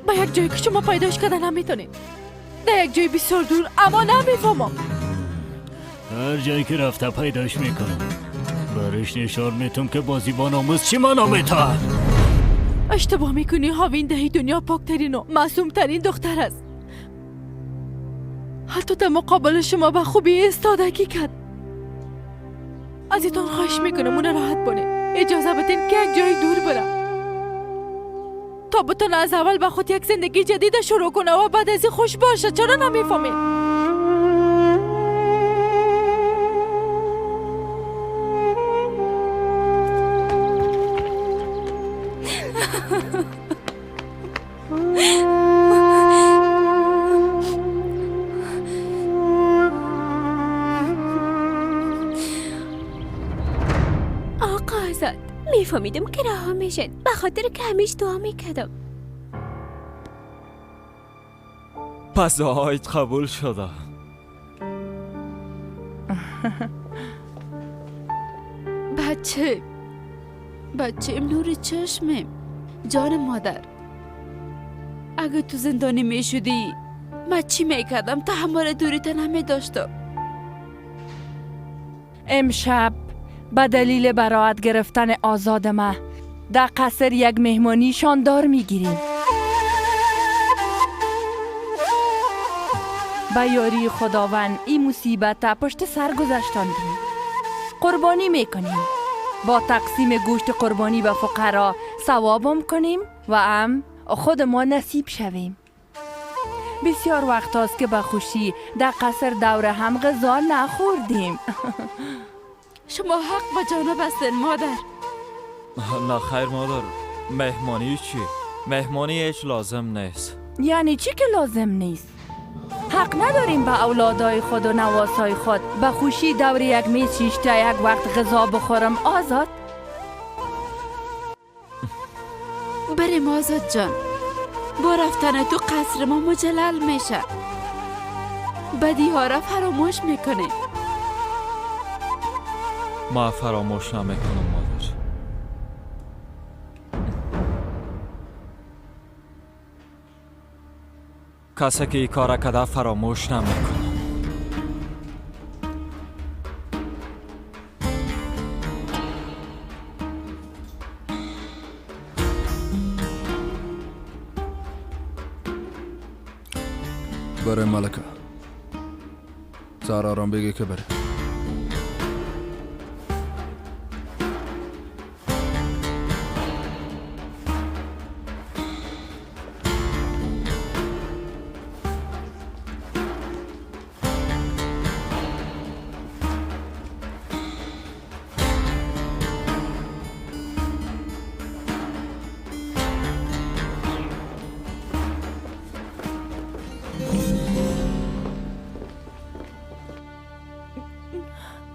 به یک جایی که شما پیداش کرده نمیتونید، در یک جای بسیار دور، اما نمیفهمم. هر جایی که رفته پیداش میکنم، برش نشان میتم که بازی با ناموس چی معنا میته. اشتباه میکنی هاوین، دهی دنیا پاکترین و معصومترین دختر است. حتی در مقابل شما به خوبی ایستادگی کرد. ازتون خواهش میکنم اون راحت بانید، اجازه بدین که یک جای دور بره تا بتونه از اول به خود یک زندگی جدید شروع کنه و بعد از این خوش باشه. چرا نمیفهمید؟ آقا آزاد، میفهمیدم که رها میشد، به خاطر که همیش دعا میکردم. پس دعایت قبول شده. بچه، بچه نور چشمم، جان مادر. اگه تو زندانی میشدی من چی میکردم؟ تحمل دوریت نمی داشتم. امشب به دلیل براعت گرفتن آزاد ما در قصر یک مهمانی شاندار میگیریم. به یاری خداوند این مصیبت پشت سر گذشتاندیم. قربانی میکنیم، با تقسیم گوشت قربانی به فقرا ثوابم کنیم و هم خود ما نصیب شویم. بسیار وقت هاست که به خوشی در قصر دور هم غذا نخوردیم. شما حق به جانب هستین مادر. نه خیر مادر، مهمانی چی؟ مهمانی هیچ لازم نیست. یعنی چی که لازم نیست؟ حق نداریم به اولادای خود و نواسای خود به خوشی دور یک میز شیشته یک وقت غذا بخورم آزاد؟ بریم آزاد جان، با رفتن تو قصر ما مجلل میشه، بدی ها را فراموش میکنه. ما فراموش نمیکنم مادر. کسی که این کار کرده فراموش نمیکنم. بره ملکه، زهرا آرام بگه که بره.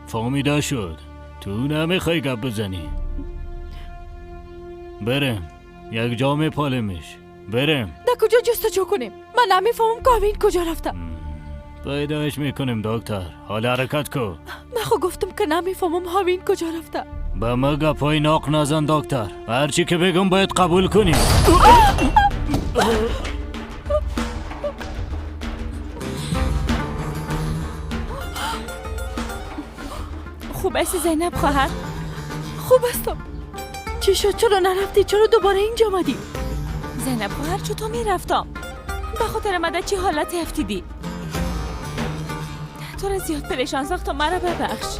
فهمیده شد تو نمیخوای گپ بزنی. برم یک جا میپالمش. برم در کجا جستجو کنیم؟ من نمیفهمم کاوین کجا رفته. پیدایش میکنیم دکتر، حالا حرکت کو. من خو گفتم که نمیفهمم هاوین کجا رفته. به ما گپای ناق نزن دکتر، هرچی که بگم باید قبول کنی. خوب است زینب خواهر؟ خوب هستم. چی شد؟ چرا نرفتی؟ چرا دوباره اینجا آمدی؟ زینب خواهر چطور میرفتم؟ به خاطر من چه حالتی افتیدی؟ تو را زیاد پریشان ساختم، مرا ببخش.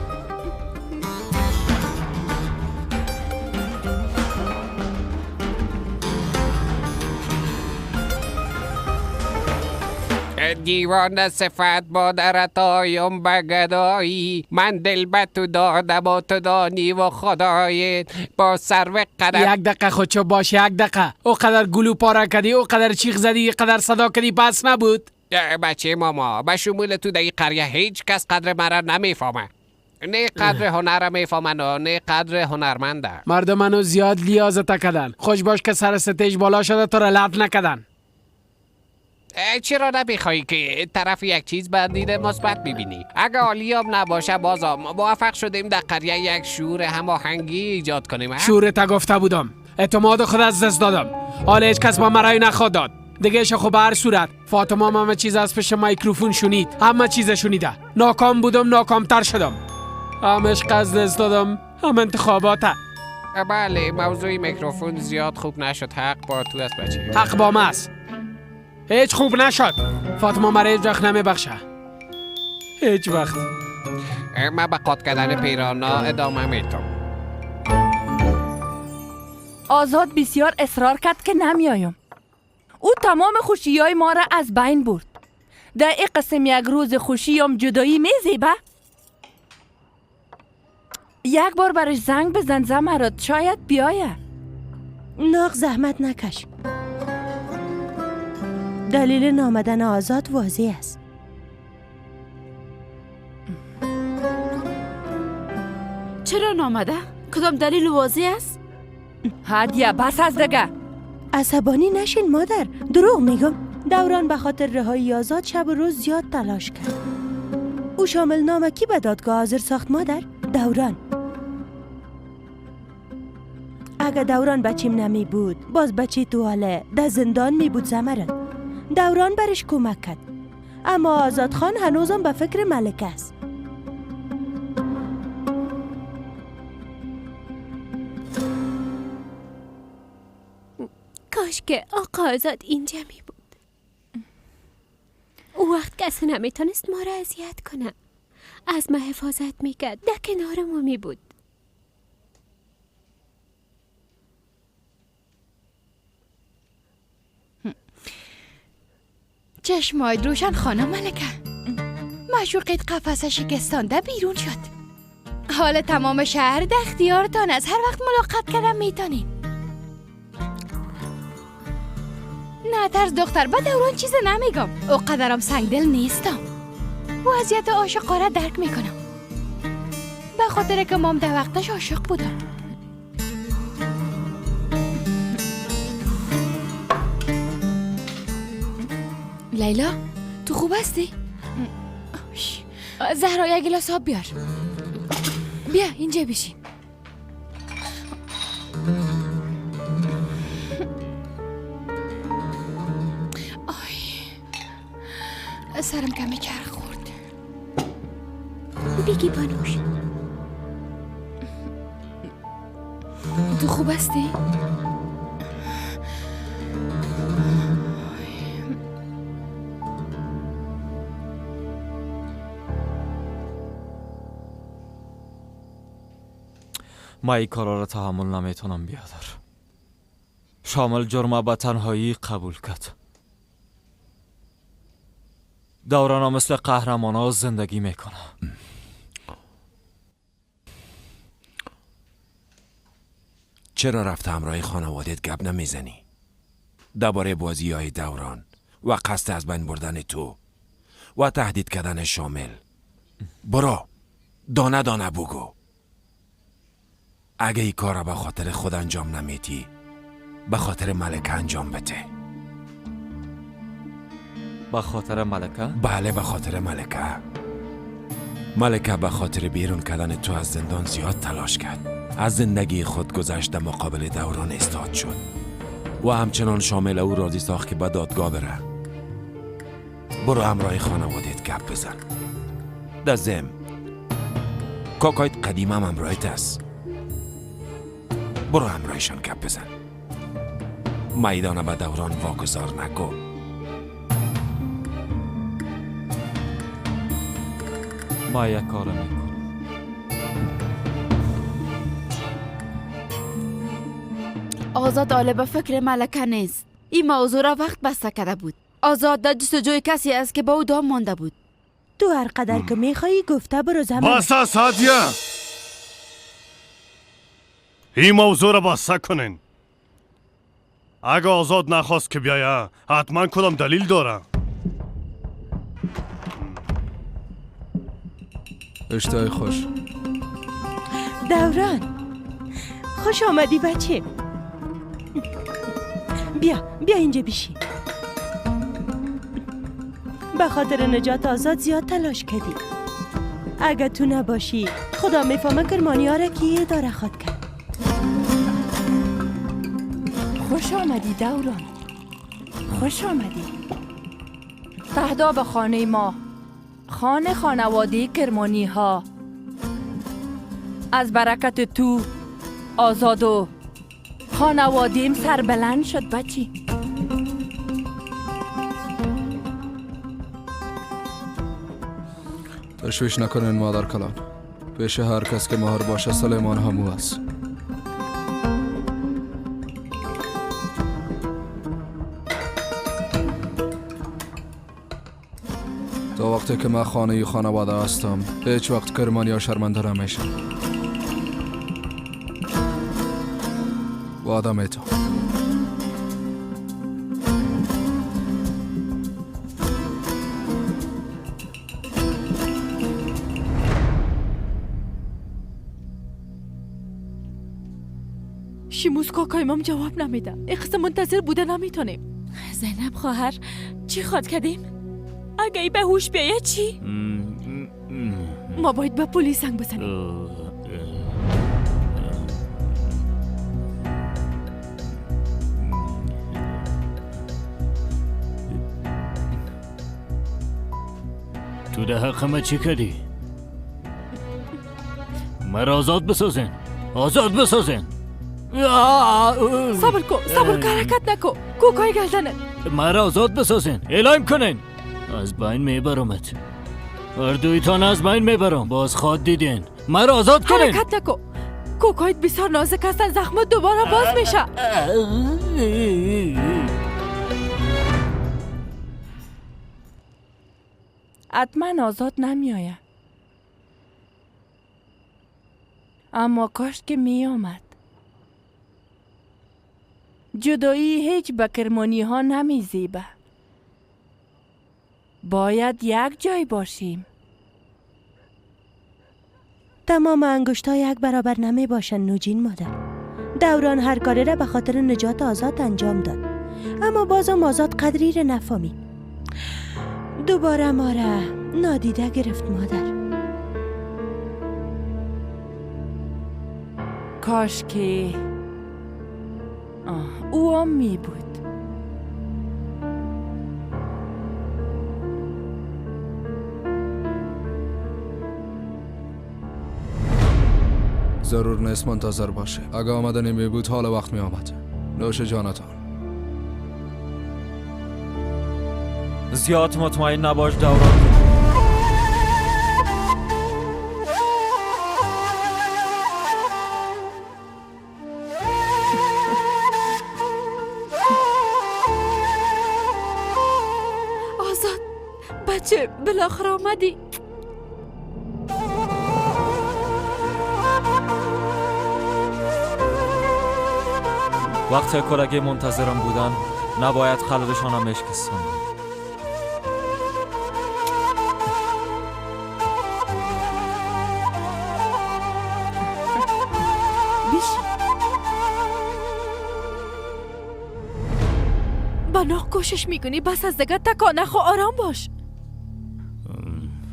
دیوانه صفت با درتایم بگدایی، من دل به تو دادم و تو دانی و خدایت با سرو قدم. یک دقیقه خودشو باش، یک دقیقه. او قدر گلو پاره کردی، او قدر چیخ زدی، قدر صدا کردی، پس نبود. بچه ماما، به شمول تو در این قریه هیچ کس قدر مرا نمیفهمه. نه قدر هنر میفهمن و نه قدر هنرمنده. مردم منو زیاد لیازت کردن. خوش باش که سر stage بالا شده تو را لط نکردن. چرا نمیخوایی که طرف یک چیز بندید مثبت میبینی؟ اگه عالیام نباشه بازم موفق شدیم در قریه یک شور هماهنگی ایجاد کنیم. شور تا گفته بودم، اعتماد خود از دست دادم. حالا هیچ کس با مرای نخواد داد دیگه. خب به هر صورت فاطمه همه چیز از پیش میکروفون شنید، همه چیز شنیده. ناکام بودم، ناکامتر شدم. هم عشق از دست دادم، هم انتخابات. بله، موضوع میکروفون زیاد خوب نشد. حق با تو است بچه. حق با ما است. هیچ خوب نشد. فاطمه مرا هیچ وقت نمیبخشه، هیچ وقت. من به قات کردن پیرانا ادامه میتم. آزاد بسیار اصرار کرد که نمیایم. او تمام خوشی های ما را از بین برد. در این قسم یک روز خوشی هم جدایی میزیبه. یک بار برش زنگ بزن زمرد، شاید بیایه. ناق زحمت نکش. دلیل نامدن آزاد واضح است. چرا نامده؟ کدام دلیل واضح است؟ هدیه بس از دیگه. عصبانی نشین مادر، دروغ میگم. دوران به خاطر رهایی آزاد شب و روز زیاد تلاش کرد. او شامل نامکی به دادگاه حاضر ساخت مادر. دوران، اگه دوران بچیم نمی بود، باز بچه تو حاله در زندان می بود زمرد. دوران برش کمک کرد، اما آزاد خان هنوزم به فکر ملکه است. کاش که آقا آزاد اینجا می بود. او وقت کسی نمیتونست ما را اذیت کنه. از ما حفاظت میکرد، در کنار ما می بود. چشمای روشن خانم ملکه. معشوقت قفسه شکستانده بیرون شد. حال تمام شهر در اختیارتان از هر وقت ملاقات کردم میتونین. نه ترس دختر، به دوران چیز نمیگم. او قدرم سنگدل نیستم. وضعیت عاشقا را درک میکنم، به خاطر که مام در وقتش عاشق بودم. لیلا تو خوب هستی؟ زهرا یک گلاس آب بیار. بیا اینجا بشین. آی سرم کمی چرخ خورد. بگی بانوش تو خوب هستی؟ ما این کارا را تحمل نمیتونم بیادر. شامل جرم به تنهایی قبول کرد. دورانا مثل قهرمانا زندگی میکنه. چرا رفت همراه خانوادت گپ نمیزنی؟ درباره بازی های دوران و قصد از بین بردن تو و تهدید کردن شامل. برو دانه دانه بگو. اگه این کار را به خاطر خود انجام نمیدی، به خاطر ملکه انجام بده. به خاطر ملکه؟ بله، به خاطر ملکه. ملکه به خاطر بیرون کردن تو از زندان زیاد تلاش کرد. از زندگی خود گذشت، در مقابل دوران استاد شد و همچنان شامل او راضی ساخت که به دادگاه بره. برو همراه خانوادت گپ بزن. در ضمن کاکایت قدیم هم همراهت است. برو همراهشان گپ بزن. میدان به دوران واگذار نکن. ما یک کار میکنم. آزاد آله به فکر ملکه نیست. این موضوع را وقت بسته کرده بود. آزاد در جستجوی کسی است که با او دام مانده بود. تو هر قدر که میخوایی گفته برو زمرد. بس است هادیه، این موضوع را بسته کنین. اگه آزاد نخواست که بیایه حتما کدام دلیل داره. اشتهای خوش. دوران خوش آمدی بچه. بیا اینجا بشین. به خاطر نجات آزاد زیاد تلاش کردی. اگه تو نباشی خدا میفهمه کرمانی ها را کیه داره خواد کرد. خوش آمدی دوران، خوش آمدی. تهدا به خانه ما، خانه خانواده کرمانی ها. از برکت تو آزاد و خانوادیم سربلند شد بچی. تشویش نکنین مادر کلان. پیش هر کس که مهر باشه سلیمان همو است. تا وقتی که من خانه خانواده هستم هیچ وقت کرمانی ها شرمنده نمیشم. وعده میتم. شیموز کاکای مام جواب نمیده. این قسم منتظر بوده نمیتونیم. زینب خواهر چی خواد کردیم؟ اگه ای به هوش بیایه چی؟ ما باید به پلیس زنگ بزنیم. تو ده حق ما چی کردی؟ مرا آزاد بسازین، آزاد بسازین. صبر کو، صبر کو، حرکت نکو. کوکای گردنت. مرا آزاد بسازین، اعلام کنین. از بین میبرمت، هر دویتان از بین میبرم. باز خواد دیدین، مرا آزاد کنین. حرکت نکو، کوکایت بسیار نازک هستن، زخمت دوباره باز میشه. حتما آزاد نمیآید، اما کاش که میآمد. جدایی هیچ به کرمانی ها نمیزیبه. باید یک جای باشیم. تمام انگشت ها یک برابر نمی باشن نوجین مادر. دوران هر کاری را به خاطر نجات آزاد انجام داد، اما بازم آزاد قدری را نفهمید. دوباره ما را نادیده گرفت مادر. کاش که او هم می بود. ضرور نیست منتظر باشه. اگه آمدنی می بود حال وقت می آمد. نوش جانتان. زیاد مطمئن نباش دوران. آزاد بچه بالاخره آمدی. وقتی کلگی منتظرم بودن نباید قلبشان هم اشکستم. بناخ کوشش میکنی بس از دیگه تکان نخو، آرام باش.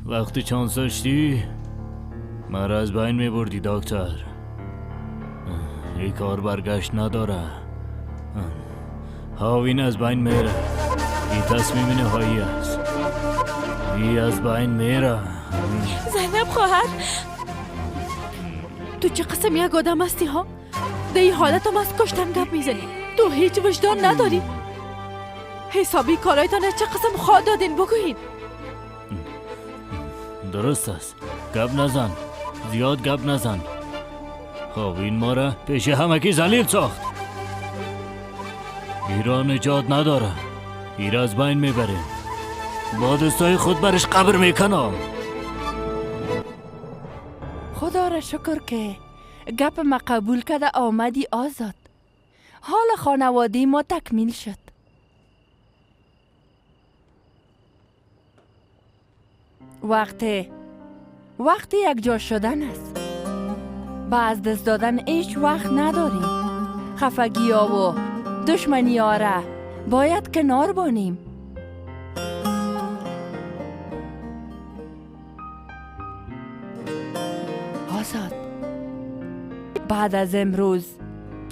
وقتی چانس داشتی مرا از بین میبردی دکتر. این کار برگشت نداره. هاوین از بین میره. این تصمیم نهایی است. این از بین میره. زینب خواهر تو چه قسم یک آدم هستی ها؟ در این حالت هم از کشتن گپ میزنی. تو هیچ وجدان نداری. حسابی کارایتان چه قسم خواه دادین بگوین. درست است. گپ نزن، زیاد گپ نزن. خب این ما را پیش همکی ذلیل ساخت. ایران نجات نداره. ایرا از بین میبریم. با دستای خود برش قبر میکنم. خدا را شکر که گپ ما قبول کرده آمدی آزاد. حال خانواده ما تکمیل شد. وقت یک جا شدن است. با از دست دادن هیچ وقت نداریم. خفگی ها و دشمنی ها را باید کنار بانیم. آزاد، بعد از امروز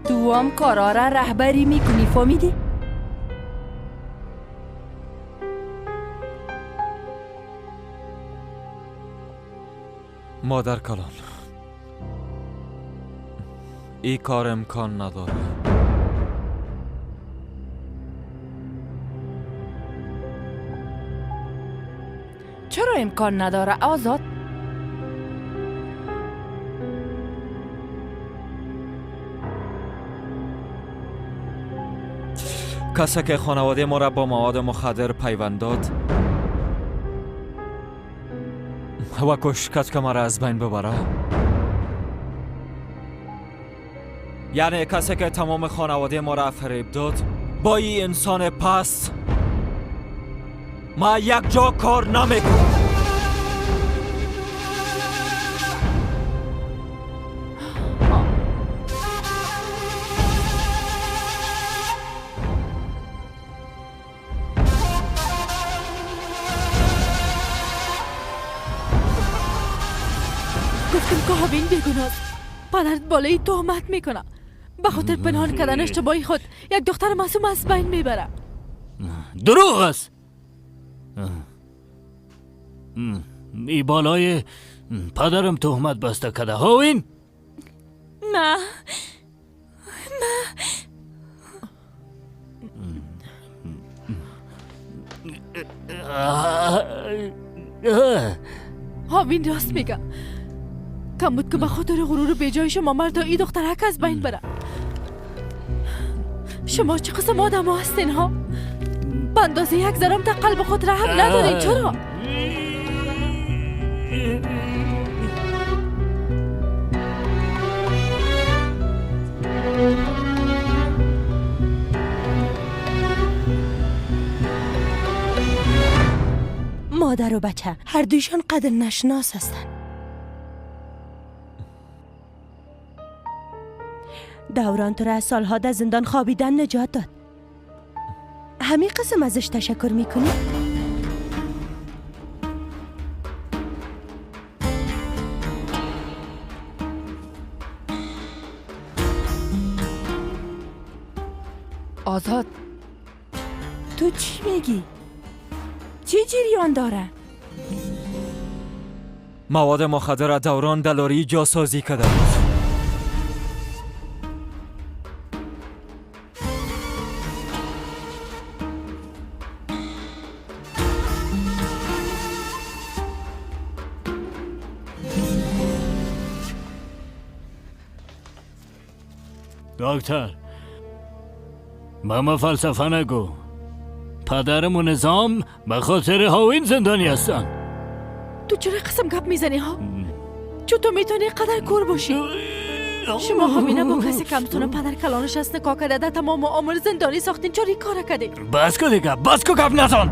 تو هم کارا را رهبری میکنی، فهمیدی؟ مادر کلان، این کار امکان نداره. چرا امکان نداره آزاد؟ کسی که خانواده ما را با مواد مخدر پیوند داد و کشت که مرا از بین ببره، یعنی کسی که تمام خانواده ما را فریب داد، با این انسان پست ما یک جا کار نمیکنم. گفتم که هاوین بیگناست. پدرت بالای تهمت میکنه. به خاطر پنهان کردن اشتباهی خود یک دختر معصوم از بین میبره. دروغ است. ای بالای پدرم تهمت بسته کرده. هاوین؟ نه نه. هاوین راست میگه. کم بود که به خاطر غرور بیجای شما مرد ای دخترک از بین بره. شما چه قسم آدم ها هستین ها؟ به اندازه یک ذره در قلب خود رحم ندارین. چرا؟ مادر و بچه هر دویشان قدر نشناس هستند. دوران تو را از سالها در زندان خوابیدن نجات داد. همین قسم ازش تشکر میکنی؟ آزاد، تو چی میگی؟ چی جریان داره؟ مواد مخدر دوران دلاری جاسازی کرده بود. دکتر، به ما فلسفه نگو. پدرم و نظام به خاطر هاوین زندانی هستن. تو چرا قسم گپ میزنی ها؟ چطور میتونی قدر کور باشی؟ شما هاوینه با کسی کمتون پدر کلانش از نکا کرده در تمام عمر زندانی ساختین. چرا این کار کردی؟ بس کو دیگه، بس کو گپ نزن.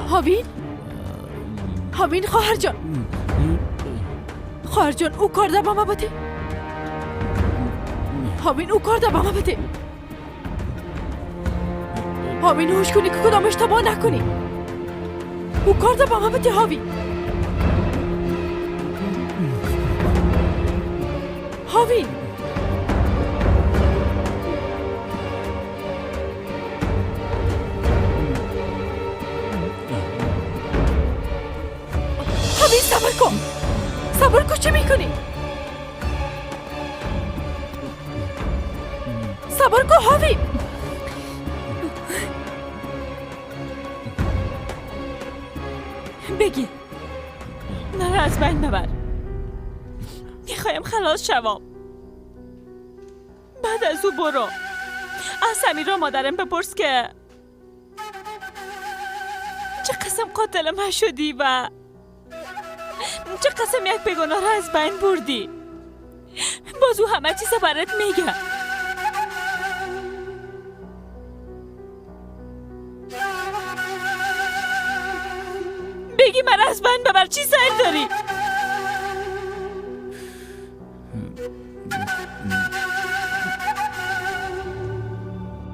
هاوین؟ هاوین خواهر جان، خواهر جان او کار ده با ما بده. هاوین او کار ده با ما بده. هاوین هوش کنی که کدام اشتباه نکنی. او کار ده با ما بده. هاوین، هاوین. صبر کن، صبر کن. چه میکنی؟ صبر کن هاوین. بگی مرا از بین ببر. میخوایم خلاص شوم. بعد از او برو از سمیرا مادرم بپرس که چه قسم قاتل من شدی و چه قسم یک بیگناه را از بین بردی. باز او همه چیز برات میگه. بگی من از بین ببر. چی سر داری؟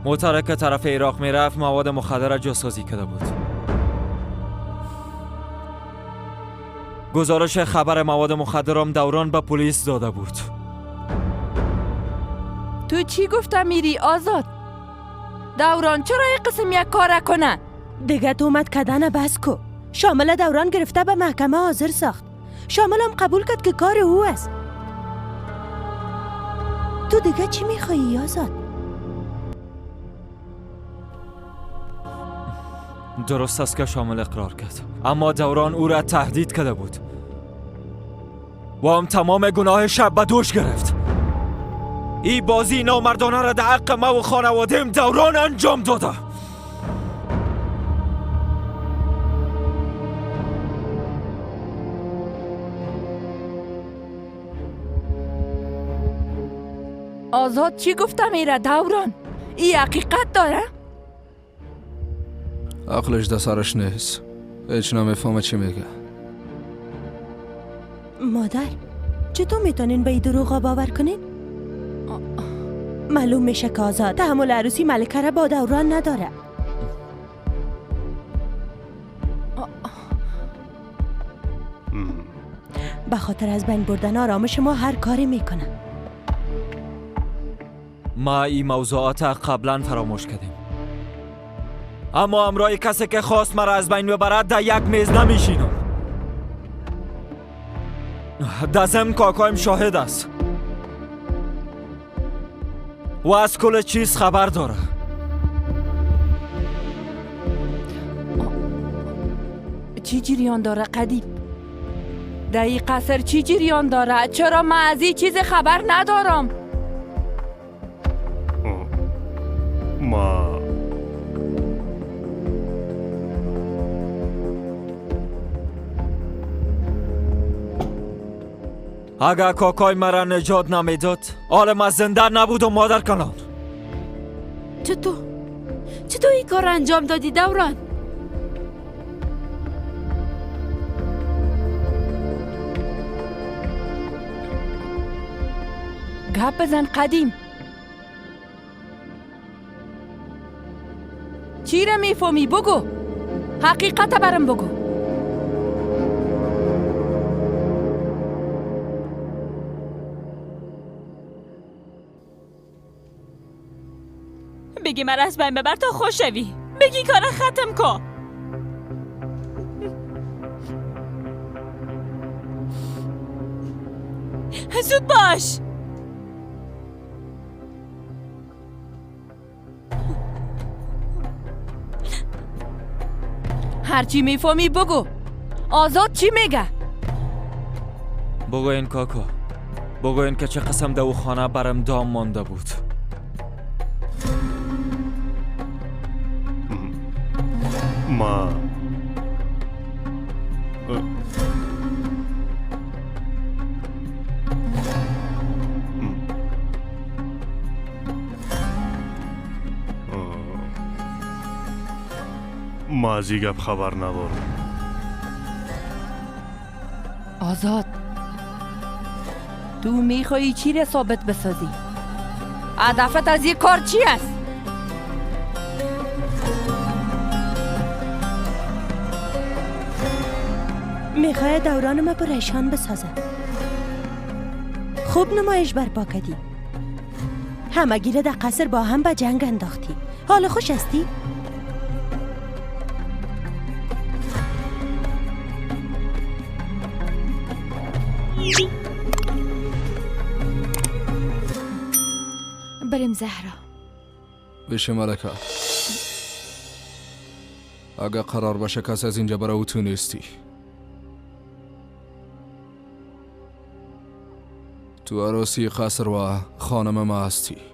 موتره که طرف عراق میرفت مواد مخدر جاسازی کرده بود. گزارش خبر مواد مخدرم دوران به پلیس داده بود. تو چی گفتم میری آزاد؟ دوران چرا یک قسم یک کاره کنه؟ دیگه تومت کردن بس کو. شامل دوران گرفته به محکمه حاضر ساخت. شامل هم قبول کرد که کار او است. تو دیگه چی میخوایی آزاد؟ درست است که شامل اقرار کرد، اما دوران او را تهدید کرده بود و هم تمام گناه شب به دوش گرفت. این بازی نامردانه را در حق ما و خانواده‌ام دوران انجام داده. آزاد چی گفتم ایره دوران؟ این حقیقت داره؟ عقلش در سرش نیست. هیچ نمیفهمه چی میگه. مادر چطور میتونین به این دروغا باور کنین؟ معلوم میشه که آزاد تحمل عروسی ملکه را با دوران نداره. به خاطر از بین بردن آرامش ما هر کاری میکنه. ما این موضوعات قبلا فراموش کردیم، اما امرای کسی که خواست مرا از بین ببرد در یک میز نمیشینم. دزم کاکایم شاهد است و از کل چیز خبر داره. چی جریان داره قدیم؟ در این قصر چی جریان داره؟ چرا من از این چیز خبر ندارم؟ ما اگر کاکای مرا نجات نمیداد حال من زنده نبود و مادر کلان. چطور این کار انجام دادی دوران؟ گپ بزن قدیم. چی را میفهمی؟ بگو حقیقت برم بگو. بگی مرا از بین ببر تا خوش شوی. بگی کار ختم کن. زود باش. هرچی میفهمی بگو. آزاد چی میگه؟ بگو این کاکا، بگو این که چه قسم دو خانه برم دام مانده بود. ما ما از این گپ خبر ندارم. آزاد تو میخوایی چی را ثابت بسازی؟ هدفت از این کار چی است؟ میخواه دوران ما پریشان بسازه. خوب نمایش برپا کردی. همه گیره در قصر با هم به جنگ انداختی. حال خوش هستی؟ بریم زهرا. بشه ملکه، اگه قرار باشه کس از اینجا برای تو نیستی. تو عروسی قصر و خانم ما هستی.